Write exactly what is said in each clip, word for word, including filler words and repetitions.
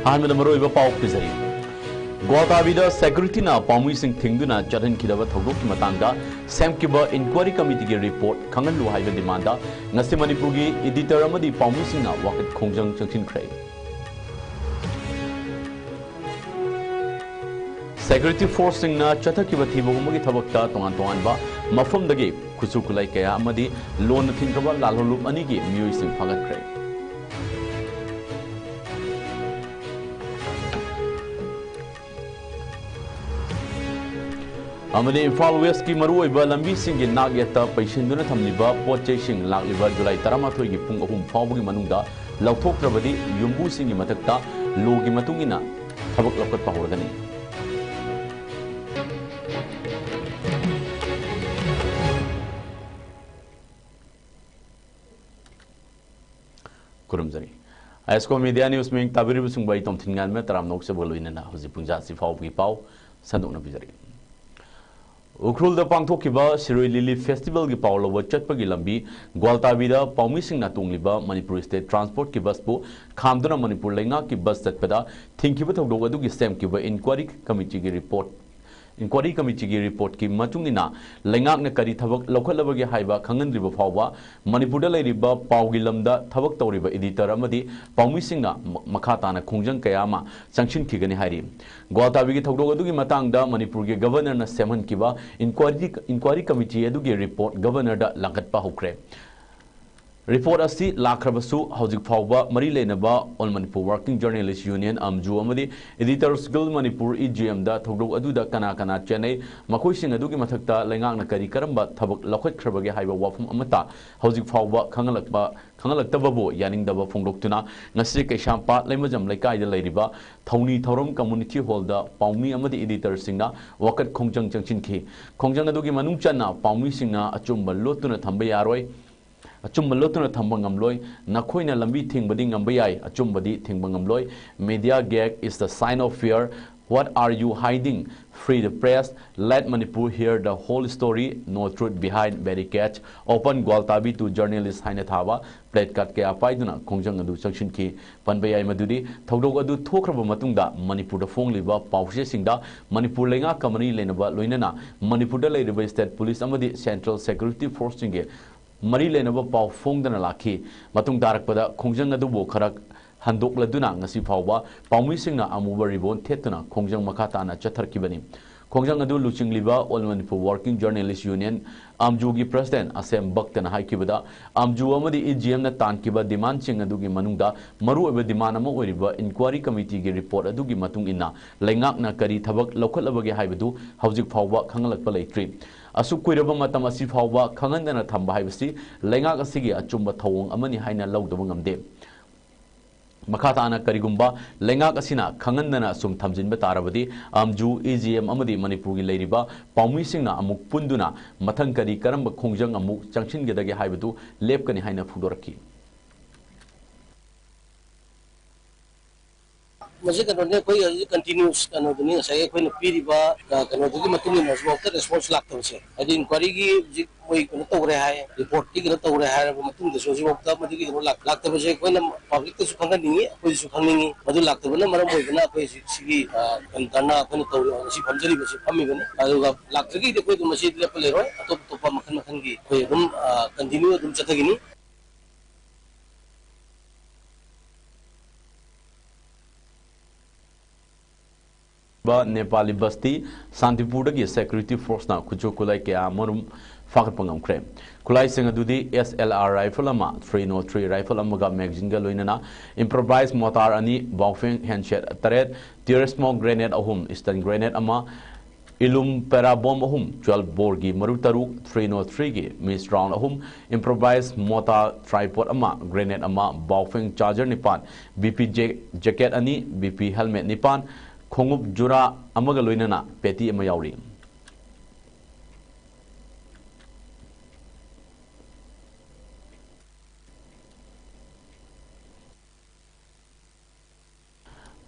ꯑꯍꯥꯟꯕꯗ ꯃꯔꯨꯑꯣꯏꯕ ꯄꯥꯎ ꯄꯤꯖꯔꯤ꯫ ꯒ꯭ꯋꯥꯜꯇꯥꯕꯤꯗ ꯁꯦꯀ꯭ꯌꯨꯔꯤꯇꯤꯅ ꯄꯥꯎꯃꯤꯁꯤꯡ ꯊꯤꯡꯗꯨꯅ ꯆꯠꯍꯟꯈꯤꯗꯕ ꯊꯧꯗꯣꯛꯀꯤ ꯃꯇꯥꯡꯗ ꯁꯦꯝꯈꯤꯕ ꯏꯟꯀ꯭ꯋꯥꯔꯤ ꯀꯃꯤꯇꯤꯒꯤ ꯔꯤꯄꯣꯔꯠ ꯈꯪꯍꯜꯂꯨ ꯍꯥꯏꯕ ꯗꯤꯃꯥꯟꯗ ꯉꯁꯤ ꯃꯅꯤꯄꯨꯔꯒꯤ ꯏꯗꯤꯇꯔ ꯑꯃꯗꯤ ꯄꯥꯎꯃꯤꯁꯤꯡꯅ ꯋꯥꯀꯠ ꯈꯣꯡꯖꯪ ꯆꯪꯁꯤꯟꯈ꯭ꯔꯦ꯫ ꯁꯦꯀ꯭ꯌꯨꯔꯤꯇꯤ ꯐꯣꯔꯁꯁꯤꯡꯅ ꯆꯠꯊꯈꯤꯕ ꯊꯤꯕꯒꯨꯝꯕꯒꯤ ꯊꯕꯛꯇ ꯇꯣꯉꯥꯟ ꯇꯣꯉꯥꯟꯕ ꯃꯐꯝꯗꯒꯤ ꯈꯨꯠꯁꯨ ꯈꯨꯠꯂꯥꯏ ꯀꯌꯥ ꯑꯃꯗꯤ ꯂꯣꯟꯅ ꯊꯤꯡꯈ꯭ꯔꯕ ꯂꯥꯜꯍꯧꯂꯨꯞ ꯑꯅꯤꯒꯤ ꯃꯤꯑꯣꯏꯁꯤꯡ ꯐꯥꯒꯠꯈ꯭ꯔꯦ꯫ ꯑꯃꯗꯤ ꯏꯝꯐꯥꯜ ꯋꯦꯁꯀꯤ ꯃꯔꯨꯑꯣꯏꯕ ꯂꯝꯕꯤꯁꯤꯡꯒꯤ ꯅꯥꯛ ꯌꯦꯠꯇ ꯄꯩꯁꯤꯟꯗꯨꯅ ꯊꯝꯂꯤꯕ ꯄꯣꯠ ꯆꯩꯁꯤꯡ ꯂꯥꯛꯂꯤꯕ ꯖꯨꯂꯥꯏ ꯇꯔꯥꯃꯥꯊꯣꯏꯒꯤ ꯄꯨꯡ ꯑꯍꯨꯝ ꯐꯥꯎꯕꯒꯤ ꯃꯅꯨꯡꯗ ꯂꯧꯊꯣꯛꯇ꯭ꯔꯕꯗꯤ ꯌꯨꯝꯕꯨꯁꯤꯡꯒꯤ ꯃꯊꯛꯇ ꯂꯣꯒꯤ ꯃꯇꯨꯡ ꯏꯟꯅ ꯊꯕꯛ ꯂꯧꯈꯠꯄ ꯍꯧꯔꯒꯅꯤ꯫ ꯈꯨꯔꯨꯝꯖꯔꯤ꯫ ꯑꯥꯏ ꯑꯦꯁ ꯀꯣ ꯃꯤꯗꯤꯌꯥ ꯅ꯭ꯌꯨꯁ ꯃꯤꯌꯦꯡ ꯇꯥꯕꯤꯔꯤꯕꯁꯤꯡꯕꯨ ꯑꯩ ꯇꯣꯝꯊꯤꯟ ꯉꯥꯟꯕ ꯇꯔꯥꯝꯅ ꯑꯣꯛꯆꯕꯒ ꯂꯣꯏꯅꯅ ꯍꯧꯖꯤꯛ ꯄꯨꯡꯖꯥ ꯑꯁꯤ ꯐꯥꯎꯕꯒꯤ ꯄꯥꯎ ꯁꯟꯗꯣꯛꯅ ꯄꯤꯖꯔꯤ꯫ ꯎꯈ꯭ꯔꯨꯜꯗ ꯄꯥꯡꯊꯣꯛꯈꯤꯕ ꯁꯤꯔꯣꯏ ꯂꯤꯂꯤ ꯐꯦꯁꯇꯤꯚꯦꯜꯒꯤ ꯄꯥꯎ ꯂꯧꯕ ꯆꯠꯄꯒꯤ ꯂꯝꯕꯤ ꯒ꯭ꯋꯥꯜꯇꯥꯕꯤꯗ ꯄꯥꯎꯃꯤꯁꯤꯡꯅ ꯇꯣꯡꯂꯤꯕ ꯃꯅꯤꯄꯨꯔ ꯁ꯭ꯇꯦꯠ ꯇ꯭ꯔꯥꯟꯁꯄꯣꯔꯠꯀꯤ ꯕꯁꯄꯨ ꯈꯥꯝꯗꯨꯅ ꯃꯅꯤꯄꯨꯔ ꯂꯩꯉꯥꯛꯀꯤ ꯕꯁ ꯆꯠꯄꯗ ꯊꯤꯡꯈꯤꯕ ꯊꯧꯗꯣꯛ ꯑꯗꯨꯒꯤ ꯁꯦꯝꯈꯤꯕ ꯏꯟꯀ꯭ꯋꯥꯔꯤ ꯀꯃꯤꯇꯤꯒꯤ ꯔꯤꯄꯣꯔꯠ, ꯏꯟꯀ꯭ꯋꯥꯔꯤ ꯀꯃꯤꯇꯤꯒꯤ ꯔꯤꯄꯣꯔꯠꯀꯤ ꯃꯇꯨꯡ ꯏꯟꯅ ꯂꯩꯉꯥꯛꯅ ꯀꯔꯤ ꯊꯕꯛ ꯂꯧꯈꯠꯂꯕꯒꯦ ꯍꯥꯏꯕ ꯈꯪꯍꯟꯗ꯭ꯔꯤꯕ ꯐꯥꯎꯕ ꯃꯅꯤꯄꯨꯔꯗ ꯂꯩꯔꯤꯕ ꯄꯥꯎꯒꯤ ꯂꯝꯗ ꯊꯕꯛ ꯇꯧꯔꯤꯕ ꯏꯗꯤꯇꯔ ꯑꯃꯗꯤ ꯄꯥꯎꯃꯤꯁꯤꯡꯅ ꯃ-, ꯃꯈꯥ ꯇꯥꯅ ꯈꯣꯡꯖꯪ ꯀꯌꯥ ꯑꯃ ꯆꯪꯁꯤꯟꯈꯤꯒꯅꯤ ꯍꯥꯏꯔꯤ꯫ ꯒ꯭ꯋꯥꯜꯇꯥꯕꯤꯒꯤ ꯊꯧꯗꯣꯛ ꯑꯗꯨꯒꯤ ꯃꯇꯥꯡꯗ ꯃꯅꯤꯄꯨꯔꯒꯤ ꯒꯕꯔꯅꯔꯅ ꯁꯦꯝꯍꯟꯈꯤꯕ ꯏꯟꯀ꯭ꯋꯥꯔꯤ, ꯏꯟꯀ꯭ꯋꯥꯔꯤ ꯀꯃꯤꯇꯤ ꯑꯗꯨꯒꯤ ꯔꯤꯄꯣꯔꯠ ꯒꯕꯔꯅꯔꯗ ꯂꯥꯡꯈꯠꯄ ꯍꯧꯈ꯭ꯔꯦ꯫ ꯔꯤꯄꯣꯔꯠ ꯑꯁꯤ ꯂꯥꯛꯈ꯭ꯔꯕꯁꯨ ꯍꯧꯖꯤꯛ ꯐꯥꯎꯕ ꯃꯔꯤ ꯂꯩꯅꯕ All Manipur Working Journalist Union, ꯑꯝꯖꯨ, ꯑꯃꯗꯤ Editors Guild Manipur, E G ꯑꯦꯝꯗ ꯊꯧꯗꯣꯛ ꯑꯗꯨꯗ ꯀꯅꯥ ꯀꯅꯥ ꯆꯦꯟꯅꯩ, ꯃꯈꯣꯏꯁꯤꯡ ꯑꯗꯨꯒꯤ ꯃꯊꯛꯇ ꯂꯩꯉꯥꯛꯅ ꯀꯔꯤ ꯀꯔꯝꯕ ꯊꯕꯛ ꯂꯧꯈꯠꯈ꯭ꯔꯕꯒꯦ ꯍꯥꯏꯕ ꯋꯥꯐꯝ ꯑꯃꯠꯇ ꯍꯧꯖꯤꯛ ꯐꯥꯎꯕ ꯈꯪꯍꯜꯂꯛꯄ, ꯈꯪꯍꯜꯂꯛꯇꯕꯕꯨ ꯌꯥꯅꯤꯡꯗꯕ ꯐꯣꯡꯗꯣꯛꯇꯨꯅ ꯉꯁꯤ ꯀꯩꯁꯥꯝꯄꯥꯠ ꯂꯩꯃꯖꯝ ꯂꯩꯀꯥꯏꯗ ꯂꯩꯔꯤꯕ ꯊꯧꯅꯤ ꯊꯧꯔꯝ ꯀꯝꯃ꯭ꯌꯨꯅꯤꯇꯤ ꯍꯣꯜꯗ ꯄꯥꯎꯃꯤ ꯑꯃꯗꯤ ꯏꯗꯤꯇꯔꯁꯤꯡꯅ ꯋꯥꯀꯠ ꯈꯣꯡꯖꯪ ꯆꯪꯁꯤꯟꯈꯤ꯫ ꯈꯣꯡꯖꯪ ꯑꯗꯨꯒꯤ ꯃꯅꯨꯡ ꯆꯟꯅ ꯄꯥꯎꯃꯤꯁꯤꯡꯅ ꯑꯆꯨꯝꯕ ꯂꯣꯠꯇꯨꯅ ꯊꯝꯕ ꯌꯥꯔꯣꯏ, ꯑꯆꯨꯝꯕ ꯂꯣꯠꯇꯨꯅ ꯊꯝꯕ ꯉꯝꯂꯣꯏ꯫ ꯅꯈꯣꯏꯅ ꯂꯝꯕꯤ ꯊꯤꯡꯕꯗꯤ ꯉꯝꯕ ꯌꯥꯏ, ꯑꯆꯨꯝꯕꯗꯤ ꯊꯤꯡꯕ ꯉꯝꯂꯣꯏ꯫ Media gag is the sign of fear꯫ "What are you hiding? Free the press. Let Manipur hear the whole story. No truth behind barricades. Open Gwaltabi to journalist" ꯍꯥꯏꯅ ꯊꯥꯕ placard ꯀꯌꯥ ꯄꯥꯏꯗꯨꯅ ꯈꯣꯡꯖꯪ ꯑꯗꯨ ꯆꯪꯁꯤꯟꯈꯤ꯫ ꯄꯟꯕ ꯌꯥꯏ ꯃꯗꯨꯗꯤ ꯊꯧꯗꯣꯛ ꯑꯗꯨ ꯊꯣꯛꯈ꯭ꯔꯕ ꯃꯇꯨꯡꯗ ꯃꯅꯤꯄꯨꯔꯗ ꯐꯣꯡꯂꯤꯕ ꯄꯥꯎꯆꯦꯁꯤꯡꯗ ꯃꯅꯤꯄꯨꯔ ꯂꯩꯉꯥꯛꯀ ꯃꯔꯤ ꯂꯩꯅꯕ, ꯂꯣꯏꯅꯅ ꯃꯅꯤꯄꯨꯔꯗ ꯂꯩꯔꯤꯕ state police ꯑꯃꯗꯤ central security forceꯁꯤꯡꯒꯤ ꯃꯔꯤ ꯂꯩꯅꯕ ꯄꯥꯎ ꯐꯣꯡꯗꯅ ꯂꯥꯛꯈꯤ꯫ ꯃꯇꯨꯡ ꯇꯥꯔꯛꯄꯗ ꯈꯣꯡꯖꯪ ꯑꯗꯨꯕꯨ ꯈꯔ ꯍꯟꯗꯣꯛꯂꯗꯨꯅ ꯉꯁꯤ ꯐꯥꯎꯕ ꯄꯥꯎꯃꯤꯁꯤꯡꯅ ꯑꯃꯨꯕ ribbon ꯊꯦꯠꯇꯨꯅ ꯈꯣꯡꯖꯪ ꯃꯈꯥ ꯇꯥꯅ ꯆꯠꯊꯔꯛꯈꯤꯕꯅꯤ꯫ ꯈꯣꯡꯖꯪ ꯑꯗꯨ ꯂꯨꯆꯤꯡꯂꯤꯕ All Manipur Working Journalist Union, ꯑꯥꯝꯖꯨꯒꯤ president ꯑꯁꯦꯝ ꯚꯛꯇꯅ ꯍꯥꯏꯈꯤꯕꯗ, ꯑꯥꯝꯖꯨ ꯑꯃꯗꯤ EGMꯅ ꯇꯥꯟꯈꯤꯕ demandꯁꯤꯡ ꯑꯗꯨꯒꯤ ꯃꯅꯨꯡꯗ ꯃꯔꯨꯑꯣꯏꯕ demand ꯑꯃ ꯑꯣꯏꯔꯤꯕ inquiry committeeꯒꯤ report ꯑꯗꯨꯒꯤ ꯃꯇꯨꯡ ꯏꯟꯅ ꯂꯩꯉꯥꯛꯅ ꯀꯔꯤ ꯊꯕꯛ ꯂꯧꯈꯠꯂꯕꯒꯦ ꯍꯥꯏꯕꯗꯨ ꯍꯧꯖꯤꯛ ꯐꯥꯎꯕ ꯈꯪꯍꯜꯂꯛꯄ ꯂꯩꯇ꯭ꯔꯤ꯫ ꯑꯁꯨꯛ ꯀꯨꯏꯔꯕ ꯃꯇꯝ ꯑꯁꯤ ꯐꯥꯎꯕ ꯈꯪꯍꯟꯗꯅ ꯊꯝꯕ ꯍꯥꯏꯕꯁꯤ ꯂꯩꯉꯥꯛ ꯑꯁꯤꯒꯤ ꯑꯆꯨꯝꯕ ꯊꯧꯑꯣꯡ ꯑꯃꯅꯤ ꯍꯥꯏꯅ ꯂꯧꯗꯕ ꯉꯝꯗꯦ꯫ ꯃꯈꯥ ꯇꯥꯅ ꯀꯔꯤꯒꯨꯝꯕ ꯂꯩꯉꯥꯛ ꯑꯁꯤꯅ ꯈꯪꯍꯟꯗꯅ ꯑꯁꯨꯝ ꯊꯝꯖꯤꯟꯕ ꯇꯥꯔꯕꯗꯤ, ꯑꯥꯝꯖꯨ, EGM ꯑꯃꯗꯤ ꯃꯅꯤꯄꯨꯔꯒꯤ ꯂꯩꯔꯤꯕ ꯄꯥꯎꯃꯤꯁꯤꯡꯅ ꯑꯃꯨꯛ ꯄꯨꯟꯗꯨꯅ ꯃꯊꯪ ꯀꯔꯤ ꯀꯔꯝꯕ ꯈꯣꯡꯖꯪ ꯑꯃꯨꯛ ꯆꯪꯁꯤꯟꯒꯗꯒꯦ ꯍꯥꯏꯕꯗꯨ ꯂꯦꯞꯀꯅꯤ ꯍꯥꯏꯅ ꯐꯣꯡꯗꯣꯔꯛꯈꯤ꯫ ꯃꯁꯤ ꯀꯩꯅꯣꯅꯦ, ꯑꯩꯈꯣꯏ ꯍꯧꯖꯤꯛ continuous ꯀꯩꯅꯣꯗꯨꯅꯤ, ꯉꯁꯥꯏꯒꯤ ꯑꯩꯈꯣꯏꯅ ꯄꯤꯔꯤꯕ, ꯑ, ꯀꯩꯅꯣꯗꯨꯒꯤ ꯃꯇꯨꯡ ꯏꯟꯅ ꯍꯧꯖꯤꯛꯐꯥꯎꯗ response ꯂꯥꯛꯇꯕꯁꯦ, ꯍꯥꯏꯗꯤ inquiryꯒꯤ ꯍꯧꯖꯤꯛ ꯃꯣꯏ ꯀꯩꯅꯣ ꯇꯧꯔꯦ ꯍꯥꯏ, reportꯀꯤ ꯀꯩꯅꯣ ꯇꯧꯔꯦ ꯍꯥꯏꯔꯕ ꯃꯇꯨꯡꯗꯁꯨ ꯍꯧꯖꯤꯛꯐꯥꯎꯗ ꯃꯗꯨꯒꯤ ꯀꯩꯅꯣ ꯂꯥꯛ-, ꯂꯥꯛꯇꯕꯁꯦ ꯑꯩꯈꯣꯏꯅ publicꯇꯁꯨ ꯈꯪꯍꯟꯅꯤꯡꯉꯤ, ꯑꯩꯈꯣꯏꯁꯨ ꯈꯪꯅꯤꯡꯉꯤ꯫ ꯃꯗꯨ ꯂꯥꯛꯇꯕꯅ ꯃꯔꯝ ꯑꯣꯏꯗꯅ ꯑꯩꯈꯣꯏ ꯍꯧꯖꯤꯛ ꯁꯤꯒꯤ, ꯑ, ꯀꯩꯅꯣ ꯙꯔꯅꯥ ꯑꯩꯈꯣꯏꯅ ꯇꯧꯔꯤꯕ, ꯉꯁꯤ ꯐꯝꯖꯔꯤꯕꯁꯤ ꯐꯝꯃꯤꯕꯅꯤ꯫ ꯑꯗꯨꯒ ꯂꯥꯛꯇ꯭ꯔꯒꯗꯤ ꯑꯩꯈꯣꯏ ꯑꯗꯨꯝ ꯃꯁꯤ ꯂꯦꯞꯄ ꯂꯩꯔꯣꯏ, ꯑꯇꯣꯞ ꯑꯇꯣꯞꯄ ꯃꯈꯜ ꯃꯈꯜꯒꯤ ꯑꯩꯈꯣꯏ ꯑꯗꯨꯝ, ꯑ, continue ꯑꯗꯨꯝ ꯆꯠꯊꯒꯅꯤ꯫ ꯕ ꯅꯦꯄꯥꯂꯤ ꯕꯁꯇꯤ ꯁꯥꯟꯇꯤꯄꯨꯔꯗꯒꯤ security forceꯅ ꯈꯨꯠꯁꯨ ꯈꯨꯠꯂꯥꯏ ꯀꯌꯥ ꯑꯃꯔꯣꯝ ꯐꯥꯒꯠꯄ ꯉꯝꯈ꯭ꯔꯦ꯫ ꯈꯨꯠꯂꯥꯏꯁꯤꯡ ꯑꯗꯨꯗꯤ SLR rifle ꯑꯃ, three oh three rifle ꯑꯃꯒ magazineꯒ ꯂꯣꯏꯅꯅ improvised mortar ꯑꯅꯤ, Baofeng handset ꯇꯔꯦꯠ, tear smoke grenade ꯑꯍꯨꯝ, stun grenade ꯑꯃ, Illum para bomb ꯑꯍꯨꯝ, twelve boreꯒꯤ ꯃꯔꯨ ꯇꯔꯨꯛ, three oh threeꯒꯤ missed round ꯑꯍꯨꯝ, improvised mortar tripod ꯑꯃ, grenade ꯑꯃ, Baofeng charger ꯅꯤꯄꯥꯟ, BP ja-, jacket ꯑꯅꯤ, BP helmet ꯅꯤꯄꯥꯟ, ꯈꯣꯡꯎꯞ ꯖꯨꯔꯥ ꯑꯃꯒ ꯂꯣꯏꯅꯅ ꯄꯦꯇꯤ ꯑꯃ ꯌꯥꯎꯔꯤ꯫